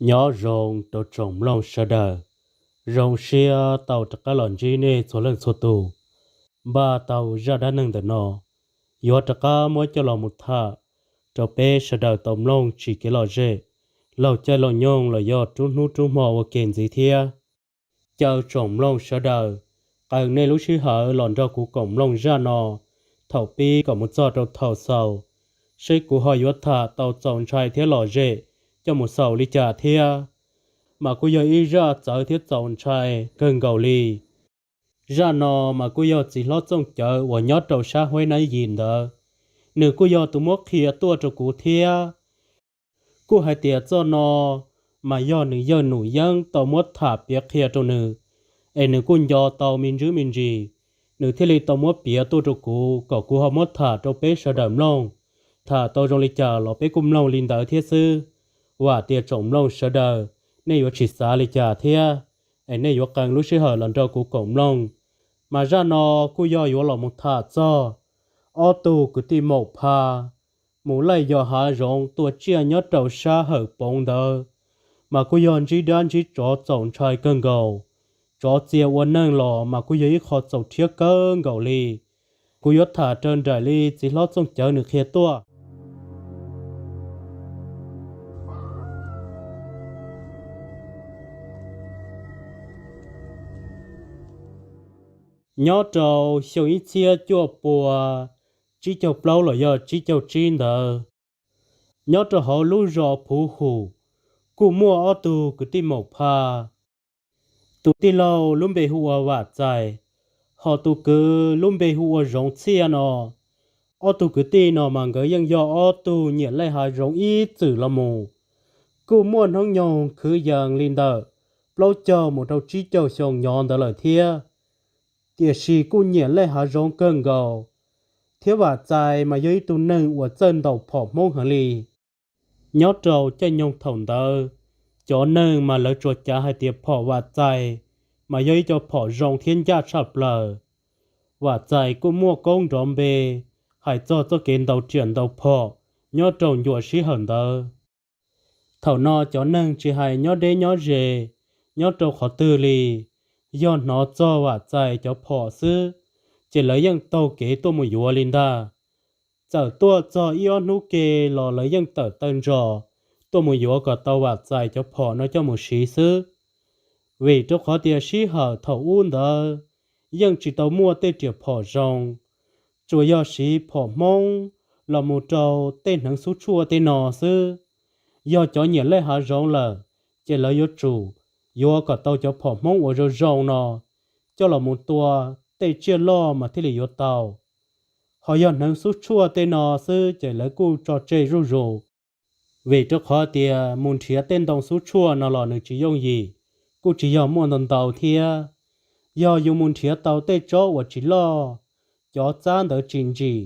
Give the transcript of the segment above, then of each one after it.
Nyob zoo rau tsoom mloog sawv daws, zoo siab tau rov qab los ntsib nej txhua leej txhua tus. Npaj tau zaj dab neeg ntawm no, yuav rov qab muab coj los mus tham rau peb sawv daws tau mloog tsim kev lom zem, laug caij laug nyoog los yog rub hnub rub hmo ua ke ntxiv thiab. Caw tsoom mloog sawv daws qee nej lub sij hawm los nrog kuv koom mloog zaj no thaum pib kom mus txog rau thaum xaus, seb kuv ho yuav tham tau txaus ntshai thiab lom zem coj mus xaus li cas thiab. Mas kuj yog ib zaj txawv thiab txaus ntshai kawg nkaus li. Zaj no mas kuj yog txiv hlob Txooj Cawv uas nyob rau sab Huaib Nab Yis ntawd, nws kuj yog tus muab qhia tuaj rau kuv thiab. Kuj hais tias txoj no mas yog nws yawg Num Yeeb tau muab tham piav qhia rau nws, es nws kuj nco tau me ntsis me ntsis, nws thiaj li tau muab piav tuaj rau kuv kom kuv ho muab tham rau peb sawv daws mloog. Tham tau zoo li cas los peb kuj mloog li ntawd thiab xwb. Vam tias tsoom mloog sawv daws nej yuav tsis xav li cas thiab, es nej yuav qee lub sij hawm los nrog kuv koom mloog. Mas zaj no kuj yog yuav los mus tham txog ob tug kwv tij Maum Pha mus laij yos hav zoov tua tsiaj nyob rau sab Hawm Poov ntawd, mas kuj yog ntsib dab ntsib tsov txaus ntshai kawg nkaus. Tsov txia ua neeg los mas kuj yog ib qho txaus rhiab kawg nkaus li. Kuv yuav tham raws nraim li txiv hlob Txooj Cawv nws qhia tuaj. Nyob rau xyoo ib txhiab cuaj pua tsib caug plaub los yog tsib caug tsib ntawd, nyob rau hauv lub zos Phuv Hum, kuj muaj ob tug kwv tij Maum Pha. Tus tij laug lub npe hu ua Vam Txais, ho tus kwv lub npe hu ua Zoov Txhiaj no. Ob tug kwv tij no mas nkawd yeej yog ob tug nyiam laij hav zoov ib txwm los mus. Kuj muaj hnub nyoog kwv yees li ntawm plaub caug mus rau tsib caug xyoo nyob ntawd lawm thiab, tiam sis kuj nyiam laij hav zoov kawg nkaus, thiab Vam Txais mas yog ib tug neeg uas txawj ntaus phom Hmoob heev li. Nyob rau caij nyoog thaum ntawd, cov neeg mas lawv tsuas cav hais tias phom Vam Txais mas yog ib co phom zoo thiab ncaj tshaj plaws. Vam Txais kuj muaj koob nrov npe hais txog txoj kev ntaus riam ntaus phom nyob rau ncua sij hawm ntawd. Thaum no cov neeg tsis hais nyob deb nyob ze, nyob rau qhov twg li, yog hnov txog Vam Txais cov phom xwb, ces lawv yeej taug kev tuaj mus yuav li ntag. Txawm tuaj txog ib ob hnub ke los lawv yeej tawm taw ntsos tuaj mus yuav kom tau Vam Txais cov phom no coj mus siv xwb. Vim rau qhov tias sij hawm thaum ub ntawd yeej tsis tau muaj tej riam phom zoo, tsuas yog siv phom Hmoob los mus rau tej hneev xub tshuaj tej no xwb. Yog cov nyiam laij hav zoov lawm, ces lawv yuav tsum yuav kom tau cov phom Hmoob uas zoo zoo no coj los mus tua tej tsiaj loj mas thiaj li yuav tau. Ho yog hneev xub tshuaj tej no xwb ces lawv kuj tso tseg zuj zus. Vim rau qhov tias mus nrhiav tej ntoo xub tshuaj no los nws tsis yooj yim, kuj tsis yog muaj ntau ntau thiab. Yog yus mus nrhiav tau tej tsob uas tsis loj, cov txab ntawd tsis ntsim,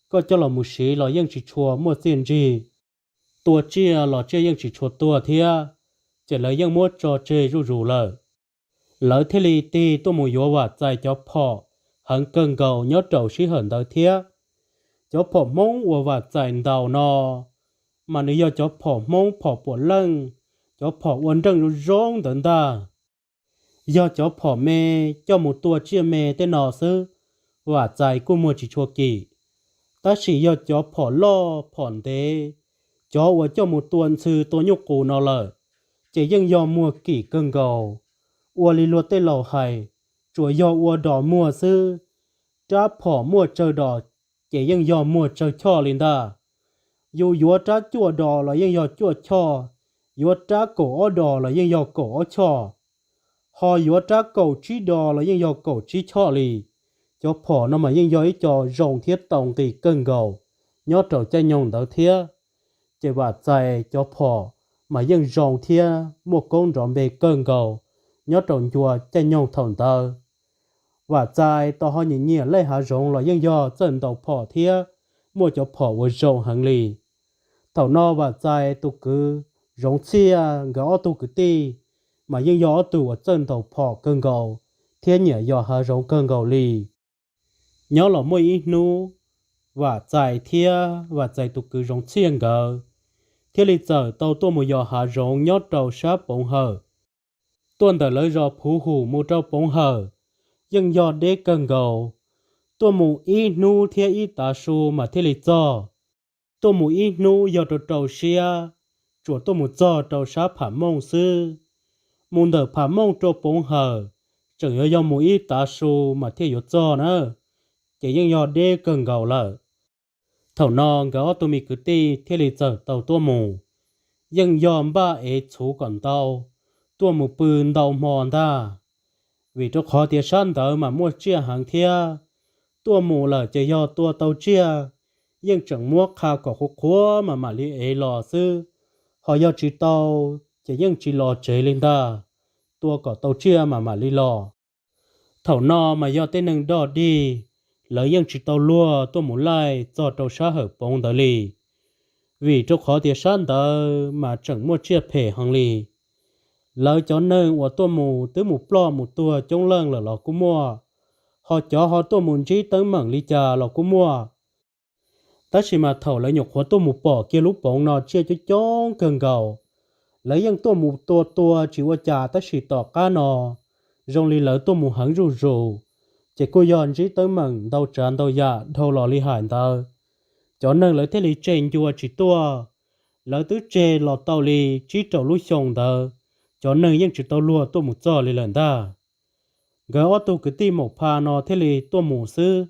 koj coj los mus siv los yeej tsis tshua muaj txiaj ntsig. Tua tsiaj los tsiaj yeej tsis tshua tuag thiab, ces lawv yeej muab tso tseg zuj zus lawm. Lawv thiaj li tig tuaj mus yuav Vam Txais cov phom heev kawg nkaus nyob rau sij hawm ntawd thiab. Cov phom Hmoob uas Vam Txais ntaus no, mas nws yog cov phom Hmoob phom puav leej, cov phom ua nreej zoo zoo ntawd ntag. Yog cov phom me coj mus tua tsiaj me tej no xwb, Vam Txais kuj muag tsis tshua kim. Tab sis yog cov phom loj phom ntev, cov uas coj mus tua ntxhw tua nyuj qus no lawm, ces yeej yog muag kim kawg nkaus. Ua li luag tej laus hais, tsuas yog ua dos muag xwb, rab phom muaj tsawg dos, ces yeej yog muag tsawg choj li ntag. Yus yuav rab cuaj dos los yeej yog cuaj choj, yuav rab kaum ob dos los yeej yog kaum ob choj, ho yuav rab kaum tsib dos los yeej yog kaum tsib choj li. Cov phom no mas yeej yog ib co zoo thiab tau nqi kawg nkaus nyob rau caij nyoog ntawd thiab. Ces Vam Txais cov phom mas yeej zoo thiab muaj koob nrov npe kawg nkaus nyob rau ncua caij nyoog thaum ntawd. Vam Txais tos ho nyiam nyiam lej hav zoov los yeej yog txawj ntaus phom thiab muaj cov phom uas zoo heev li. Thaum no Vam Txais tus kwv Zoov Txhiaj nkawd ob tug kwv tij mas yeej yog ob tug uas txawj ntaus phom kawg nkaus thiab nyiam yos hav zoov kawg nkaus li. Nyob los muaj ib hnub, Vam Txais thiab Vam Txais tus kwv Zoov Txhiaj nkawd thiaj li txawm tau tuaj mus yos hav zoov nyob rau sab Poov Hawm. Tuaj ntawm lawv zos Phuv Hum mus rau Poov Hawm yeej yog deb kawg nkaus, tuaj mus ib hnub thiab ib tav su mas thiaj li txog. Tuaj mus ib hnub yog rau rau siab, tsuas tuaj mus txog rau sab Pham Mooj xwb. Mus ntawm Pham Mooj rau Poov Hawm tseem yuav yog mus ib tav su mas thiaj yuav txog na, ces yeej yog deb kawg nkaus lawm. Thaum no nkawd ob tug me kwv tij thiaj li txawm tau tuaj mus, yeej yog npaj ev txhuv kom ntau, tuaj mus pw ntau hmo ntag. Vim rau qhov tias sab ntawd mas muaj tsiaj heev thiab, tuaj mus lawm ces yog tua tau tsiaj, yeej tseem muab qha kom qhuav qhuav mas mam li ev los xwb, ho yog tsis tau ces yeej tsis los tsev li ntag, tua kom tau tsiaj mas mam li los. Thaum no mas yog tej neeg dog dig, lawv yeej tsis tau luag tuaj mus laij txog rau sab Hawm Poov ntawd li, vim rau qhov tias sab ntawd mas tseem muaj tsiaj phem heev li. Lawv cov neeg uas tuaj mus twb mus ploj mus tuag coob leej lawm los kuj muaj, ho cov ho tuaj mus ntsib teeb meem li cas los kuj muaj. Tab sis mas thaum lawv nyuam qhuav tuaj mus pom kiag lub poov no tsiaj coob coob kawg nkaus, lawv yeej tuaj mus tua tua tsis ua cas, tab sis tom qab no zoo li lawv tuaj mus heev zuj zus, ces kuj yog ntsib teeb meem ntau tsav ntau yam dhau los li hais ntawd, cov neeg lawv thiaj li tseg ncua tsis tuaj. Lawv twb tseg los tau li tsib rau lub xyoo ntawd, cov neeg yeej tsis tau luag tuaj mus txog li lawm ntag. Nkawd ob tug kwv tij Maum Pha no thiaj li tuaj mus xwb,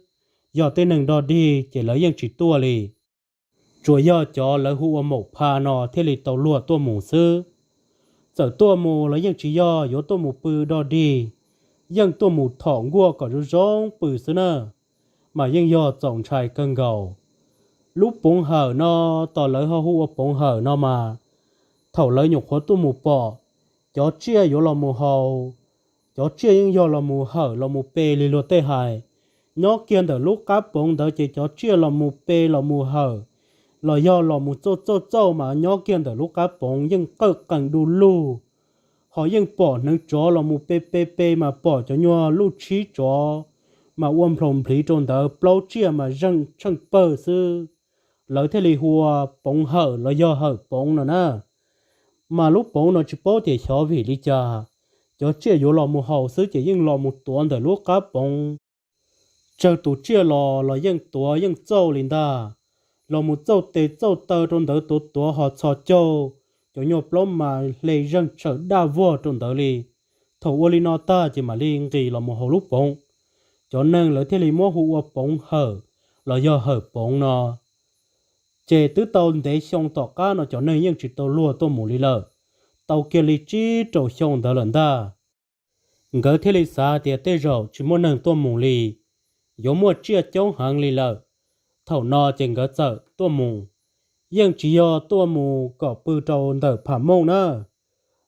yog tej neeg dog dig ces lawv yeej tsis tuaj li. Tsuas yog cov lawv hu ua Maum Pha no thiaj li tau luag tuaj mus xwb. Txawm tuaj mus los yeej tsis yog yuav tuaj mus pw dog dig, yeej tuaj mus thom nkuaj kom zoo zoo pw xwb na, mas yeej yog txaus ntshai kawg nkaus. Lub Poov Hawm no, tos lawv ho hu ua Poov Hawm no mas, thaum lawv nyuam qhuav tuaj mus pom, cov tsiaj yuav los mus haus, cov tsiaj yeej yog los mus hawm los mus pe li luag tej hais, nyob kiag ntawm lub qab poov ntawd ces cov tsiaj los mus pe los mus hawm, los yog los mus txauj txauj txauj mas nyob kiag ntawm lub qab poov yeej qawj qees du lug. Ho yeej pom hneev tsov los mus pe pe pe mas pom cov nyuag luj tshib tsov mas ua nplhaus nplhiv rau ntawd, plaub tsiaj mas zeeg tsheej pawg xwb, lawv thiaj li hu ua Poov Hawm los yog Hawm Poov no na. Mas lub poov no tsis paub tias xyov vim li cas, cov tsiaj yuav los mus haus xwb ces yeej los mus tuav ntawm lub qab poov. Tsawg tus tsiaj los los yeej tuav yeej txauj li ntag, los mus txauj tes txauj taw rau ntawd tuav tuav ho txhos caug, cov nyuag plaub mas hle zeeg tshawm daj vog rau ntawd li. Thaum ua li no tag ces mam li nqis los mus hauv lub poov, cov neeg lawv thiaj li muab hu ua Poov Hawm los yog Hawm Poov no. Ces twb tau ntev xyoo tom qab no cov neeg yeej tsis tau luag tuaj mus li lawm, tau kiag li tsib rau xyoo ntawd lawm ntag. Nkawd thiaj li xav tias tej zaum tsis muaj neeg tuaj mus li, yuav muaj tsiaj coob heev li lawm. Thaum no ces nkawd txawm tuaj mus, yeej tsis yog tuaj mus kom pw rau ntawm Pham Mooj na.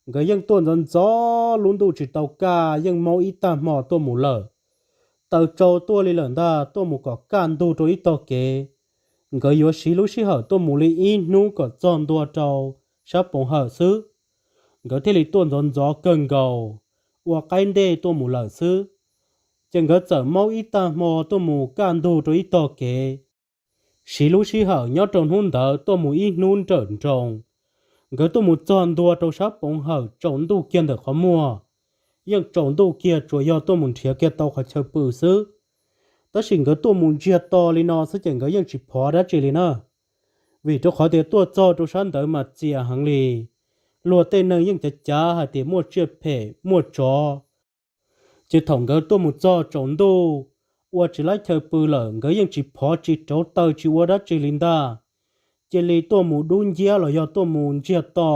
Nkawd yeej tuaj ntxov ntxov, lub ntuj tsis tau kaj yeej maub ib tag hmo tuaj mus lawm. Taws tsau tuaj li lawm ntag, tuaj mus kom kaj ntug rau ib tog kev. Nkawd yuav siv lub sij hawm tuaj mus li ib hnub kom txog ntua rau sab Poov Hawm xwb. Nkawd thiaj li tuaj ntxov ntxov kawg nkaus, ua qaib ntej tuaj mus lawm xwb. Ces nkawd txawm maub ib tag hmo tuaj mus kaj ntug rau ib tog kev, siv lub sij hawm nyob rau hnub ntawd tuaj mus ib hnub nrawm nroos. Nkawd tuaj mus txog ntua rau sab Poov Hawm tsaus ntuj kiag ntawm qhov muag, yeej tsaus ntuj kiag tsuas yog tuaj mus nrhiav kiag tau qhov chaw pw xwb. Tab sis nkawd tuaj mus ntsiag to li no xwb ces nkawd yeej tsis phov dab tsi li na, vim rau qhov tias tuaj txog rau sab ntawd mas txias heev li. Luag tej neeg yeej cav cav hais tias muaj tsiaj phem muaj tsov. Ces thaum nkawd tuaj mus txog tsaus ntuj, ua tsis laib chaw pw lawm, nkawd yeej tsis phov tsis rauv taws tsis ua dab tsi li ntag. Cia li tuaj mus dub nciab los yog tuaj mus ntsiag to,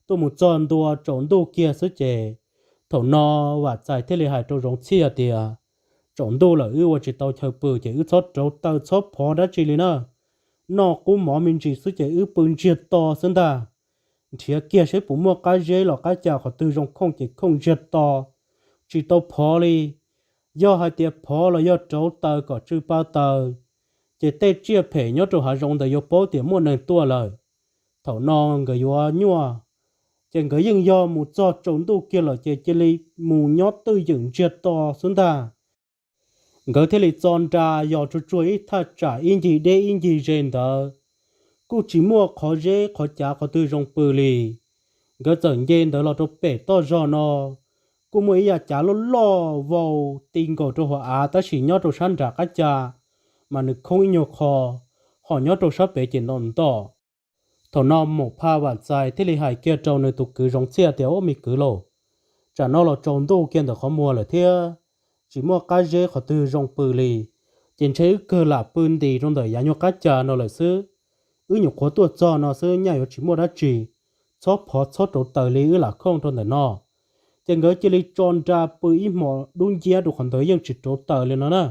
tuaj mus txog ntua tsaus ntuj kiag xwb ces thaum no Vam Txais thiaj li hais rau Zoov Txhij tias, tsaus ntuj lawm wb ua tsis tau chaw pw ces wb txhob rauv taws txhob phov dab tsi li na. Noj qub mov me ntsis xwb ces wb pw ntsiag to xwb ntag. Nrhiav kiag seb puas muaj qab zeb los qab ca qhov twg zoo khooj ces khooj ntsiag to, tsis tau phov li. Yog hais tias phov los yog rauv taws kom tsw pa taws, ces tej tsiaj phem nyob rau hav zoov ntawd yuav paub tias muaj neeg tuaj lawm. Thaum no nkawd yuav nyuaj, ces nkawd yeej yog mus txog tsaus ntuj kiag lawm ces cia li mus nyob twj ywm ntsiag to xwb ntag. Nkawd thiaj li txo nra yos tsuag tsuag ib thaj tsam ib ncig deb ib ncig ze ntawd, kuj tsis muaj qhov zeb qhov cav qhov twg zoo pw li. Nkawd txawm nce ntawd los rau pem toj zog no, kuj muaj ib yav cav loj loj vau ti nkaus rau hauv av, tab sis nyob rau sab nram qab ca mas nws khoob ib nyuag qho, ho nyob rau sab pem ces nto nto. Thaum no Maum Phaj Vam Txais thiaj li hais kiag rau nws tus kwv Zoov Txhiaj tias, Ub, me kwv lauj, tsam no los tsaus ntuj kiag ntawm qhov muag lawm thiab, tsis muaj qab zeb qhov twg zoo pw li, ces ntshe wb kawg lam pw ntis rau ntawm yav nyuag qab ca no lawm xwb. Wb nyuam qhuav tuaj txog no xwb, nyaj yuav tsis muaj dab tsi, txhob phov txhob rauv taws li, wb lam khooj rau ntawm no. Ces nkawd cia li tso nra pw ib hmos dub nciab rau qhov ntawd yeej tsis rauv taws li no na.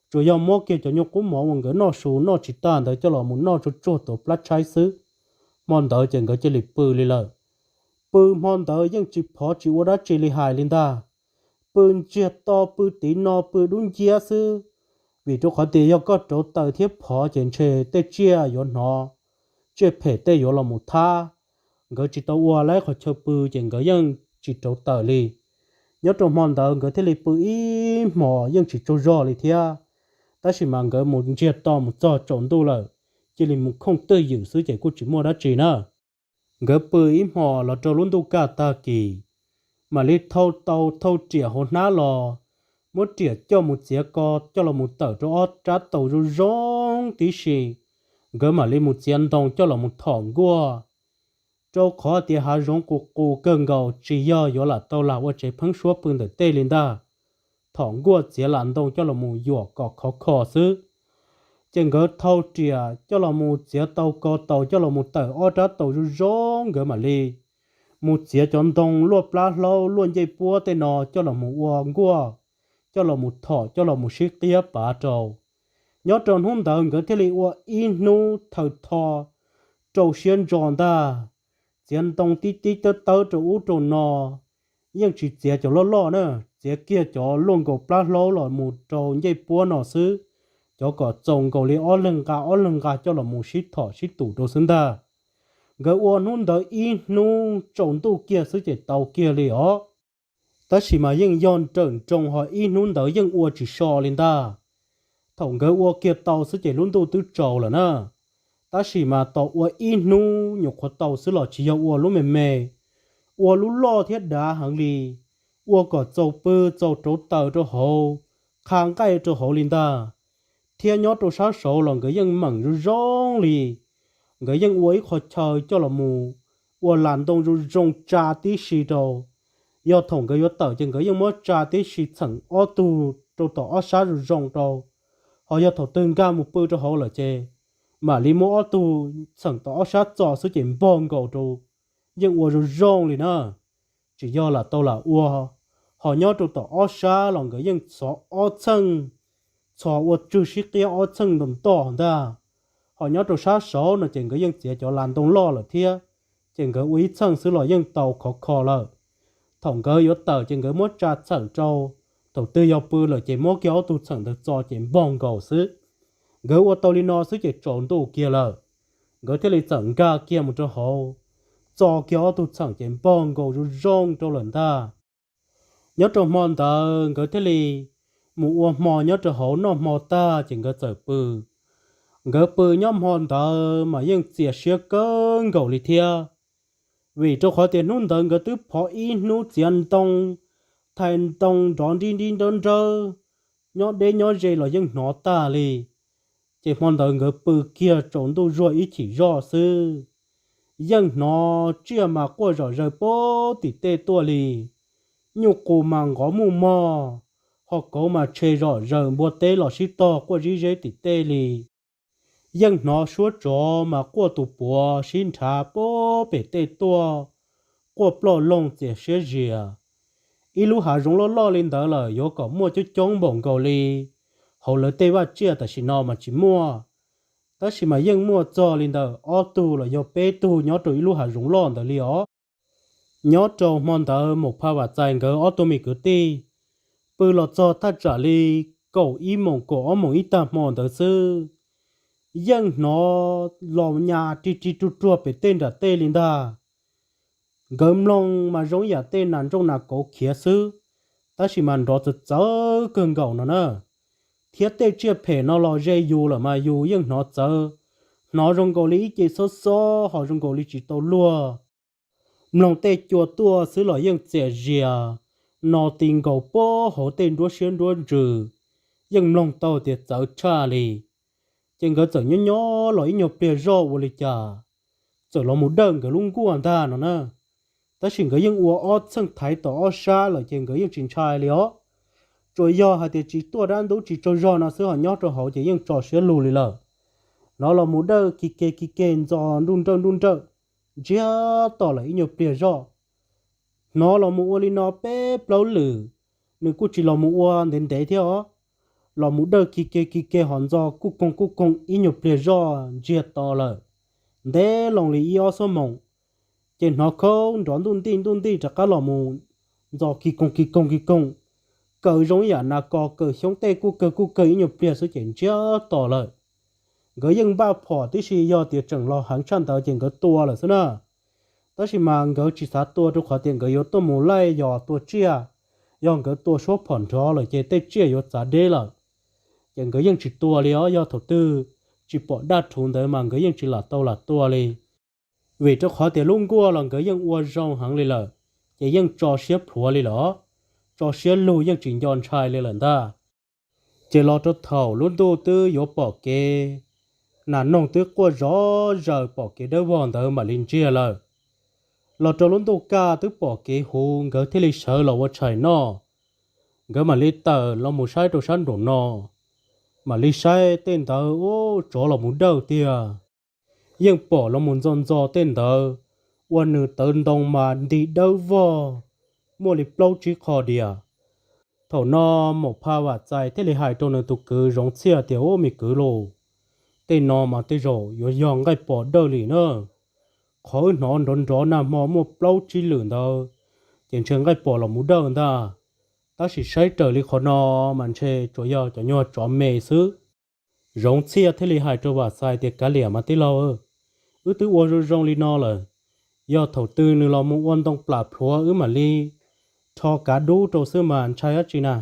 Tsuas yog muab kiag cov nyuag qub mov uas nkawd noj su noj tsis tag ntawd coj los mus noj tsuag tsuag tuav plab tshaib xwb. Hmo ntawd ces nkawd cia li pw li lawm. Pw hmo ntawd yeej tsis phov tsis ua dab tsi li hais li ntag. Pw ntsiag to pw tiv no pw dub nciab xwb, vim rau qhov tias yog koj rauv taws thiab phov ces ntshe tej tsiaj yuav hnov, tsiaj phem tej yuav los mus thab. Nkawd tsis tau ua laib qhov chaw pw ces nkawd yeej tsis rauv taws li. Nyob rau hmo ntawd nkawd thiaj li pw ib hmos yeej tsis tsaug zog li thiab. Tab sis mas nkawd mus ntsiag to mus txog tsaus ntuj lawm, cia li mus khooj twj ywm xwb ces kuj tsis muaj dab tsi na. Nkawd pw ib hmos los rau lub ntuj kaj tag kis, mam li thau tau thau riam hauv hnab los, muab riam coj mus txiav ko coj los mus tawm rau ob rab taus zoo zoo tib si. Nkawd mam li mus txiav ntoo coj los mus thom nkuaj, rau qhov tias hav zoov qus qus kawg nkaus tsis yog yuav lam tau lam ua tsev pheeb suab pw ntawm tej li ntag. Thom nkuaj txiav lam ntoo coj los mus yuam kom khov kho xwb. Ces nkawd thau riam coj los mus txiav tau ko taus coj los mus tawm ob rab taus zoo zoo, nkawd mam li mus txiav cov ntoo luaj plab hlaub luaj ncej puab tej no coj los mus ua nkuaj, coj los mus thom coj los mus sib qiab pav rau. Nyob rau hnub ntawd nkawd thiaj li ua ib hnub thaw tho rau siab ntso ntag. Txiav ntoo tib tib tawb tawb rau ub rau no, yeej tsis txiav cov loj loj na, txiav kiag cov luaj nkaus plab hlaub los mus rau ncej puab no xwb, cov kom txaus nkaus li ob leeg nqa ob leeg nqa coj los mus sib thom sib tum rau xwb ntag. Nkawd ua hnub ntawd ib hnub tsaus ntuj kiag xwb ces tau kiag li os. Tab sis mas yeej yog nrawm nroos ho ib hnub ntawd yeej ua tsis so li ntag. Thaum nkawd ua kiag tau xwb ces lub ntuj twb tsaus lawm na. Tab sis mas tos ua ib hnub nyuam qhuav tau xwb los tsis yog ua lub me me, ua lub loj thiab dav heev li, ua kom txaus pw txaus rauv taws rau hauv, qha nqaij rau hauv li ntag. Thiab nyob rau sab saud los nkawd yeej meem zoo zoo li, nkawd yeej ua ib qho chaw coj los mus ua las ntoo zoo zoo tsa tib si rau. Yog thaum nkawd yuav tawm ces nkawd yeej muab tsa tib si txheem ob tug rau tom ob sab zoo zoo rau. Ho yog thaum twg nkag mus pw rau hauv lawm ces mam li muab ob tug txheem tom ob sab txo xwb ces npog nkaus rau. Yeej ua zoo zoo li na, tsis yog lam tau lam ua. Ho nyob rau tom ob sab los nkawd yeej txhos ob txheej, txhos ua tswg sib qiab ob txheej ntog ntog ntag. Ho nyob rau sab saud no ces nkawd yeej txiav cov las ntoo loj lawm thiab, ces nkawd ua ib txheej xwb los yeej tau khov kho lawm. Thaum nkawd yuav tawm ces nkawd muab tsa txheem rau, thaum twg yog pw lawm ces muab kiag ob tug txheem ntawd txo ces npog nkaus xwb. Nkawd ua tau li no xwb ces tsaus ntuj kiag lawm. Nkawd thiaj li txawm nkag kiag mus rau hauv, txo kiag ob tug txheem ces npog nkaus zoo zoo rau lawm ntag. Nyob rau hmo ntawd nkawd thiaj li mus ua hmo nyob rau hauv noj hmo tag ces nkawd txawm pw. Nkawd pw nyob hmo ntawd mas yeej txias siab kawg nkaus li thiab, vim rau qhov tias hnub ntawd nkawd twb phov ib hnub txiav ntoo, thais ntoo nrov nrib nrib nrawb nrawb, nyob deb nyob ze los yeej hnov tag li. Ces hmo ntawd nkawd pw kiag tsaus ntuj zuag ib chim zoj xwb, yeej hnov tsiaj mas quaj zom zaws puag tim tej tuaj li. Nyuj qus mas nqov muj mog, ho kauv mas tshe zom zaws npua teb los sib tog quaj zib zeb tim tej li. Yeej hnov suab tsov mas quaj tus puav sib nrhav puag pem tej tuaj, quaj ploj loog txias siab zias. Ib lub hav zoov loj loj li ntawd lawm yuav kom muaj coob coob npaum nkaus li hauv lawv tej vaj tsiaj tam sim no mas tsis muaj, tab sis mas yeej muaj txog li ntawm ob tug los yog peb tug nyob rau ib lub hav zoov loj ntawd li os. Nyob rau hmo ntawd Maum Phaj Vam Txais nkawd ob tug me kwv tij pw los txog thaj tsam li kaum ib moos kaum ob moos ib tag hmo ntawd xwb, yeej hnov los nyas ri ri ruag ruag pem tej nram tej li ntag. Nkawd mloog mas zoo yam tej nas ntsooj nas kauv khiav xwb, tab sis mas nrov txawv txawv kawg nkaus no na. Thiab tej tsiaj phem no los ze yus lawm mas yus yeej hnov txawv, hnov zoo nkaus li ib ce xob xob ho zoo nkaus li tsis tau luag. Mloog tej cua tuaj xwb los yeej txias zias no ti nkaus puag hauv tej nruab siab nruab ntsws, yeej mloog tau tias txawv tshaj li. Ces nkawd txawm nyob nyob los ib nyuag pliag zoj ua li cas txawm los mus dawj nkawd lub nkuaj ntag no na. Tab sis nkawd yeej ua ob txheej thaiv tom ob sab lawm ces nkawd yeej tsis ntshai li os. Tsuas yog hais tias tsis tuaj dab ntub tsis tsaug zog no xwb ho nyob rau hauv ces yeej tso siab lug li lawm. Hnov los mus dawj ki ke ki ke ntxo nruj nrawj nruj nrawj ntsiag to lawm ib nyuag pliag zoj. Hnov los mus ua li no peb plaub lwm, nws kuj tsis los mus ua ntev ntev thiab os. Los mus dawj ki ke ki ke ho ntxo kuj koog kuj koog ib nyuag pliag zoj ntsiag to lawm, ntev loo li ib ob xuab moos. Ces hnov khaub nrov ntuj ntij ntuj ntij rov qab los mus ntxo ki koog ki koog ki koog, kaw zoo ib yam nas kos kaw xyoob tej kuj kawg kuj kawg ib nyuag pliag xwb ces ntsiag to lawm. Nkawd yeej npaj phom tib si, yog tias tseem los heev tshaj ntawd ces nkawd tua lawm xwb na. Tab sis mas nkawd tsis xav tua rau qhov tias nkawd yuav tuaj mus laij yos tua tsiaj, yog nkawd tua suab phom nrov lawm ces tej tsiaj yuav txav deb lawm. Ces nkawd yeej tsis tua li os, yog thaum twg tsis pom daj rhuv ntawd mas nkawd yeej tsis lam tau lam tua li. Vim rau qhov tias lub nkuaj los nkawd yeej ua zoo heev li lawm, ces yeej tso siab plhuav li lawm, tso siab lug yeej tsis nco ntshai li lawm ntag. Ces los rau thaum lub ntuj twb yuav pom kev, nas noog twb quaj zov zaws pom kev dawb vog ntawd mam li ntsiag lawm. Los rau lub ntuj kaj twb pom kev huv nkawd thiaj li sawv los ua tshais noj. Nkawd mam li tawm los mus saib rau sab nraum no, mam li saib tej ntawd ub tsov los mus dawj tiag. Yeej pom los mus ntxo ntxo tej ntawd, ua nws tawv ntoo mas nti dawb vog, muaj li plaub tsib qho diam. Thaum no Maum Pha Vam Txais thiaj li hais rau nws tus kwv Zoov Txhiaj tias, Ub, me kwv lauj, tej no mas tej zaum yuav yog nqaij pom dawj li na. Qhov wb hnov nrov nrov nag hmo muaj plaub tsib lwm ntawd, ces ntshe nqaij pom los mus dawj ntag. Tab sis saib raws li qhov no mas ntshe tsuas yog cov nyuag tsov me xwb. Zoov Txhiaj thiaj li hais rau Vam Txais tias, Kav liam mas tij laug, wb twb ua zoo zoo li no lawm, yog thaum twg nws los mus ua ntoo plam plhuav wb mam li rho kav dub rau xwb mas ntshai dab tsi na.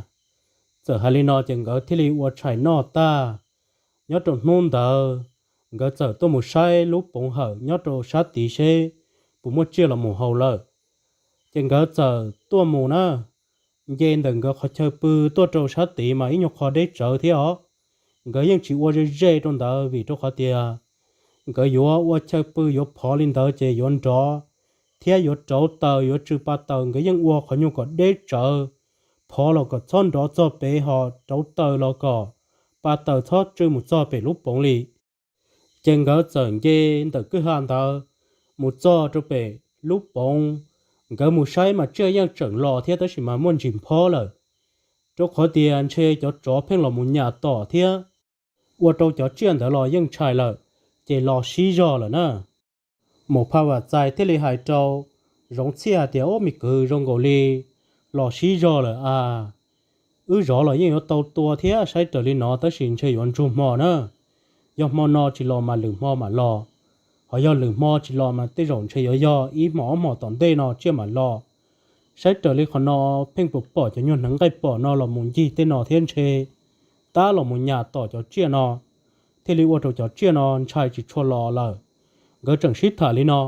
Txawm hais li no ces nkawd thiaj li ua tshais noj tag. Nyob rau hnub ntawd, nkawd txawm tuaj mus saib lub poov hawm nyob rau sab tid seb puas muaj tsiaj los mus haus lawm. Ces nkawd txawm tuaj mus na, nce ntawm nkawd qhov chaw pw tuaj rau sab tid mas ib nyuag qho deb tsawv thiab os. Nkawd yeej tsis ua ze ze rau ntawd vim rau qhov tias nkawd yuav ua chaw pw yuav phov li ntawd ces yuav nrov thiab yuav rauv taws yuav tsw pa taws, nkawd yeej ua qhov nyuag kom deb tsawv, phov los kom txhob nrov txog pem ho rauv taws los kom pa taws txhob tsw mus txog pem lub poov li. Ces nkawd txawm nce ntawm kwj ha ntawd mus txog rau pem lub poov. Nkawd mus saib mas tsiaj yeej tseem los thiab tab sis mas muaj ntsis nphob lawm, rau qhov tias ntshe cov tsov pheej los mus nyas tom thiab, ua rau cov tsiaj ntawd los yeej ntshai lawm, ces los sib zog lawm na. Maum Pha Vam Txais thiaj li hais rau Zoov Txhiaj hais tias, Ub, me kwv, zoo nkaus li los sib zog lawm a. Wb zov los yeej yuav tau tua thiab saib raws li no tab sis ntshe yuav ntsuag hmo na. Yog hmo no tsis los mas lwm hmo mam los, ho yog lwm hmo tsis los mas tej zaum ntshe yuav yog ib hmos ob hmos tom ntej no tsiaj mam los. Saib raws li qhov no pheej pom pom cov nyuag hneev nqaij pom no los mus ncig tej no thiab ntshe tab los mus nyas tom cov tsiaj no, thiaj li ua rau cov tsiaj no ntshai tsis tshua los lawm. Nkawd tseem sib tham li no,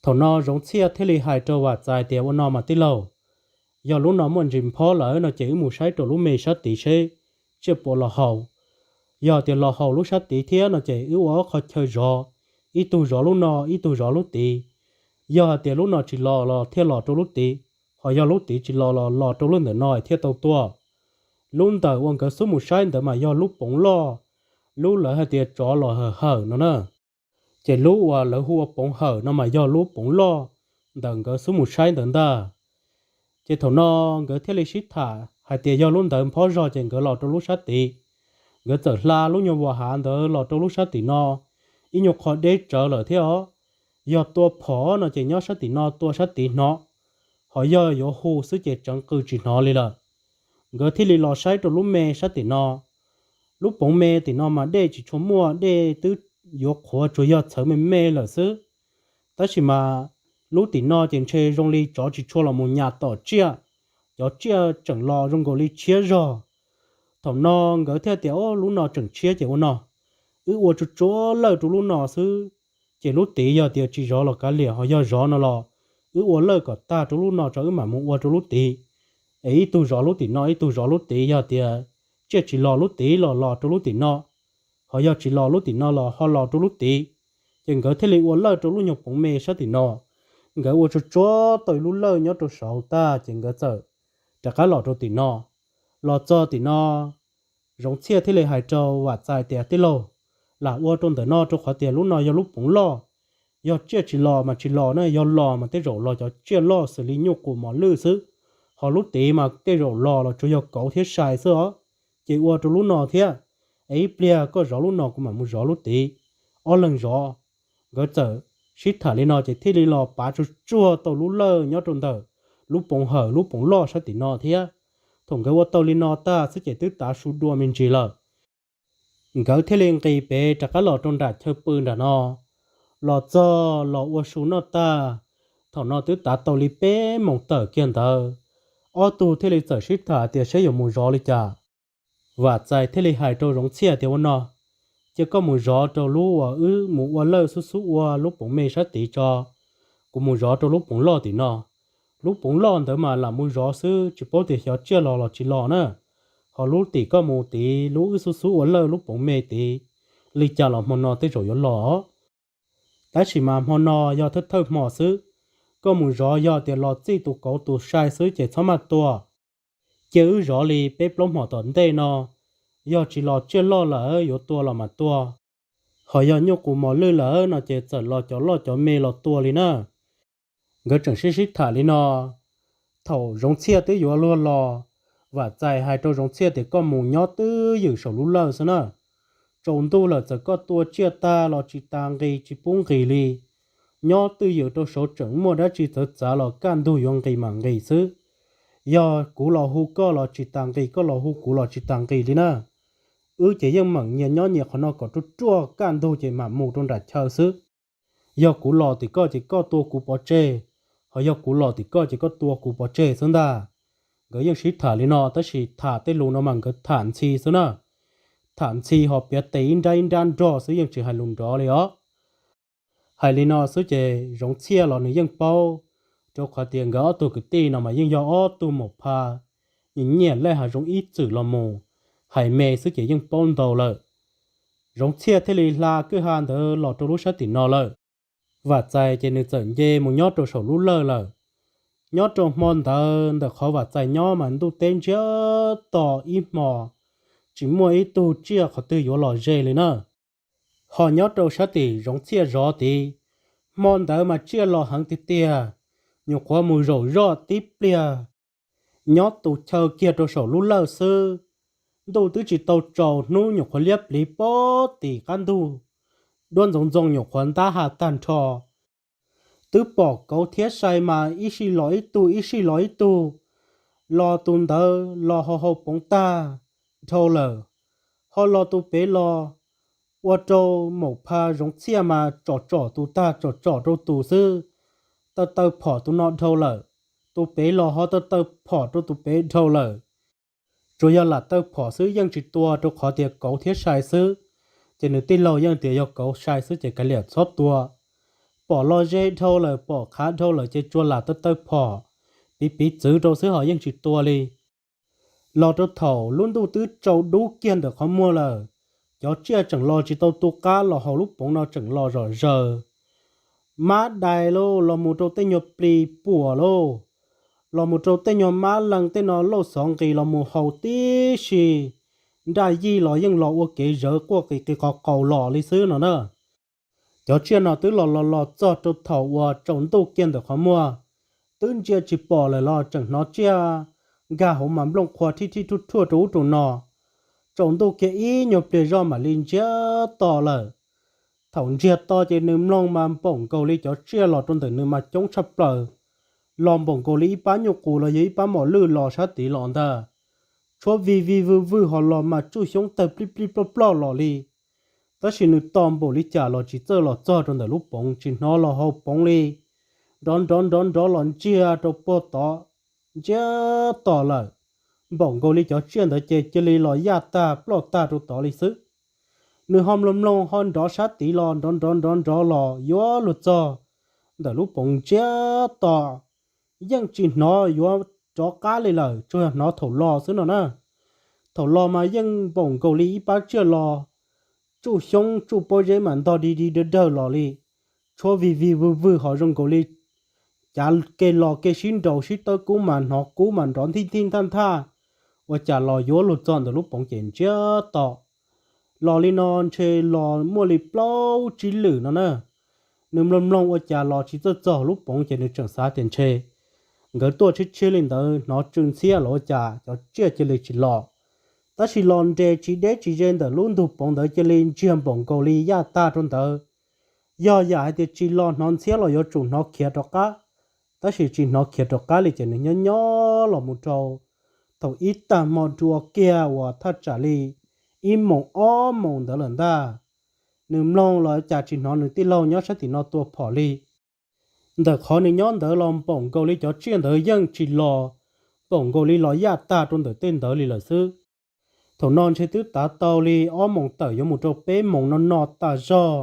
thaum no Zoov Txhiaj thiaj li hais rau Vam Txais tias, Ua no mas tij laug, yog lub no muaj ntsis nphob lawm no ces wb mus saib rau lub me sab tid seb tsiaj puas los haus. Yog tias los haus lub sab tid thiab no ces wb ua ob qho chaw zov, ib tug zov lub no ib tug zov lub tid. Yog hais tias lub no tsis los los thiaj los rau lub tid, ho yog lub tid tsis los los los rau lub ntawm no thiaj tau tua. Lub ntawm uas nkawd xub mus saib ntawd mas yog lub poov loj, lub lawv hais tias tsov los hawm hawm no na. Ces lub uas lawv hu ua poov hawm no mas yog lub poov loj ntawm nkawd xub mus saib ntawd ntag. Ces thaum no nkawd thiaj li sib tham hais tias yog lub ntawd nphob zog ces nkawd los rau lub sab tid. Nkawd txawm hla lub nyuag vas hav ntawd los rau lub sab tim no ib nyuag qho deb tsawv lawm thiab os. Yog tua phom no ces nyob sab tim no tua sab tid hnov, ho yog yuav hu xwb ces tseev qw tsis hnov li lawm. Nkawd thiaj li los saib rau lub me sab tim no. Lub poov me tim no mas dej tsis tshua muaj, dej twb yuav qhuav tsuas yog txhawv me me lawm xwb. Tab sis mas lub tim no ces ntshe zoo li tsov tsis tshua los mus nyas tom tsiaj, cov tsiaj tseem los zoo nkaus li tshiab zog. Thaum no nkawd thiaj tias, Ob, lub no tseem tshiab ces ua no, wb ua tsuag tsuag lawj rau lub no xwb, ces lub tid yog tias tsis zov los kav liam, ho yog zov no los wb ua lawj kom tag rau lub no tso wb mam mus ua rau lub tid. Es ib tug zov lub tim no, ib tug zov lub tid, yog tias tsiaj tsis los lub tid los los rau lub tim no, ho yog tsis los lub tim no los ho los rau lub tid. Ces nkawd thiaj li ua lawj rau lub nyuag poov me sab tim no. Nkawd ua tsuag tsuag tau ib lub lawj nyob rau saud tag ces nkawd txawm rov qab los rau tim no. Los txog tim no, Zoov Txhiaj thiaj li hais rau Vam Txais tias, Tij laug, lam ua rau ntawm no rau qhov tias lub no yog lub poov loj. Yog tsiaj tsis los mas tsis los na, yog los mas tej zaum los cov tsiaj loj xws li nyuj qus mos lwj xwb, ho lub tid mas tej zaum los los tsuas yog kauv thiab sai xwb os. Ces ua rau lub no thiab, es ib pliag koj zov lub no kuv mam mus zov lub tid, ob leeg zov. Nkawd txawm sib tham li no ces thiaj li los pav tsuag tsuag tau lub lawj nyob rau ntawm lub poov hawm lub poov loj sab tim no thiab. Thaum nkawd ua tau li no tag xwb ces twb tav su dua me ntsis lawm. Nkawd thiaj li nqis pem rov qab los rau nram chaw pw nram no. Los txog los ua su noj tag, thaum no twb tav tau li peb moos tawm kiag ntawd, ob tug thiaj li txawm sib tham tias saib yuav mus zov li cas. Vam Txais thiaj li hais rau Zoov Txhiaj tias, Ua no, cia koj mus zov rau lub uas wb mus ua lawj xub xub ua lub poov me sab tid tso, kuv mus zov rau lub poov loj tim no. Lub poov loj ntawd mas lam mus zov xwb tsis paub tias xyov tsiaj los los tsis los na. Ho lub tim koj mus tid, lub wb xub xub ua lawj lub poov me tid, li cas los hmo no tej zaum yuav los. Tab sis mas hmo no yog thawj thawj hmo xwb, koj mus zov yog tias los txij tus kauv tus sai xwb ces txhob maj tua. Cia wb zov li peb plaub hmo tom ntej no, yog tsis los tsiaj loj lawm yuav tua los mas tua, ho yog nyuj qus mos lwj lawm no ces txawm los cov loj cov me los tua li na. Nkawd tseem sib sib tham li no, thaum Zoov Txhiaj twb yuav luag los, Vam Txais hais rau Zoov Txhiaj tias, Koj mus nyob twj ywm saum lub lawj xwb na. Tsaus ntuj lawm txawm koj tua tsiaj tag los tsis tas nqis tsis pub nqis li. Nyob twj ywm rau saud, tseem muaj dab tsi txawv txav los kaj ntug yuav nqis mam nqis xwb. Yog kuv los hu koj los tsis tas nqis, koj los hu kuv los tsis tas nqis li na. Wb ces yeej meem nyias nyob nyias qhov no kom ruaj ruaj, kaj ntug ces mam mus rau nram chaw xwb. Yog kuv los tim koj ces koj tua kuv pov tseg, ho yog kuv los tim koj ces koj tua kuv pov tseg xwb ntag. Nkawd yeej sib tham li no tab sis tham tej lus no mas nkawd tham ntxhi xwb na. Tham ntxhi ho piav tes ib nrab ib nrab nrog xwb, yeej tsis hais lus nrov li os. Hais li no xwb ces Zoov Txhiaj los nws yeej paub, rau qhov tias nkawd ob tug kwv tij no mas yeej yog ob tug maum pha nyiam nyiam lej hav zoov ib txwm los mus, hais me xwb ces yeej paub ntau lawm. Zoov Txhiaj thiaj li hla kwj ha ntawd los rau lub sab tim no lawm. Vam Txais ces nws txawm nce mus nyob rau saum lub lawj lawm. Nyob rau hmo ntawd ntawm qhov Vam Txais nyob mas ntuj teb ntsiag to ib hmo, tsis muaj ib tug tsiaj qhov twg yuav los ze li na. Ho nyob rau sab tim Zoov Txhiaj zov tid, hmo ntawd mas tsiaj los heev tiag tiag, nyuam qhuav mus zaum zoj tib pliag, nyob tus chaw kiag rau saum lub lawj xwb. Ntuj twb tsis tau tsaus, hnub nyuam qhuav liab pliv pob tim qab ntug, duab ntxoov ntxoo nyuam qhuav ntab ha tag nrho. Twb pom kauv thiab sai mas ib sij los ib tug ib sij los ib tug, los tus ntawd los hau hau poov tag dhau lawm, ho los tus pem los, ua rau maum pha Zoov Txhiaj mas tsom tsom tus tag tsom tsom rau tus xwb, taw taw phom tus no dhau lawm, tus pem los ho taw taw phom rau tus pem dhau lawm. Tsuas yog lam taw phom xwb yeej tsis tua rau qhov tias kauv thiab sai xwb, ces nws tij laug yeej tias yog kauv sai xwb ces kav liam txhob tua. Pom los ze dhau lawm, pom qhav dhau lawm ces tsuas lam taw taw phom, piv piv txwv rau xwb ho yeej tsis tua li. Los rau thaum lub ntuj twb tsaus dub kiag ntawm qhov muag lawm, cov tsiaj tseem los tsis tau tu qab los hauv lub poov no tseem los zom zaws. Mab dais lauj, los mus rau tej nyuag plis puam lauj, los mus rau tej nyuag mab lees tej no lauj, xov nqis los mus haus tib si, nraj yij los yeej los ua kev zawv quaj qis qis qos qaus los li xwb no na. Cov tsiaj no twb los los los txog rau thaum uas tsaus ntuj kiag ntawm qhov muag, twb ntsia tsis pom lawm los tseem hnov tsiaj nkag hauv mas nplooj qhuav thib thib thuaj thuaj rau ub rau no. Tsaus ntuj kiag ib nyuag pliag zoj mam li ntsiag to lawm. Thaum ntsiag to ces nws mloog mas npaum nkaus li cov tsiaj los rau ntawm nws mas coob tshaj plaws, los npaum nkaus li ib pab nyuj qus los yog ib pab mos lwj los sab tid los ntag. Tshuab vij vij vwj vwj ho los mas tsuj xyoob tawg plij plij ploj ploj los li. Tab sis nws tos npaum li cas los tsis txawj los txog rau ntawm lub poov, tsis hnov los hauv poov li. Nrov nrov nrov nrov los ntsiag rau puag tod, ntsiag to lawm. Npaum nkaus li cov tsiaj ntawd ces cia li los yaj tag ploj tag rau tod li xwb. Nws ho mloog mloog ho nrov sab tid los nrov nrov nrov nrov los yuav luag txog ntawm lub poov ntsiab to, yeej tsis hnov yuav rov qab li lawm, tsuas yog hnov thaum los xwb no na. Thaum los mas yeej npaum nkaus li ib pab tsiaj los tsuj xyoob tsuj pob zeb mas ntog di di dawg dawg los li, tshuab vij vij vwj vwj ho zoo nkaus li cav ke los ke sib nraus sib tawb kub mas hnov kub mas nrov ntij ntij ntaj ntaj. Ua cas los yuav luag txog ntawm lub poov ces ntsiab to. Los li no ntshe los muaj li plaub tsib lwm no na. Nws mloog mloog ua cas los tsis txawj txog lub poov ces nws tseem xav tias ntshe nkawd tuaj tshiab tshiab li ntawd hnov tsw ntxhiab los ua cas cov tsiaj cia li tsis los. Tab sis los nres tsis deb tsis ze ntawm lub ntug poov ntawd cia li ntsiag npaum nkaus li yaj tag rau ntawd. Yog yam hais tias tsis los hnov ntxhiab los yuav tsum hnov khiav rov qab, tab sis tsis hnov khiav rov qab li ces nws nyob nyob los mus rau thaum ib tag hmo dua kiag uas thaj tsam li ib moos ob moos ntawd lawm ntag. Nws mloog los cas tsis hnov nws tij laug nyob sab tim no tua phom li. Ntawm qhov nws nyob ntawd los npaum nkaus li cov tsiaj ntawd yeej tsis los, npaum nkaus li los yaj tag rau ntawm tej ntawd li lawm xwb. Thaum no ntshe twb tav tau li ob moos tawm yuav mus rau peb moos no no tas zog,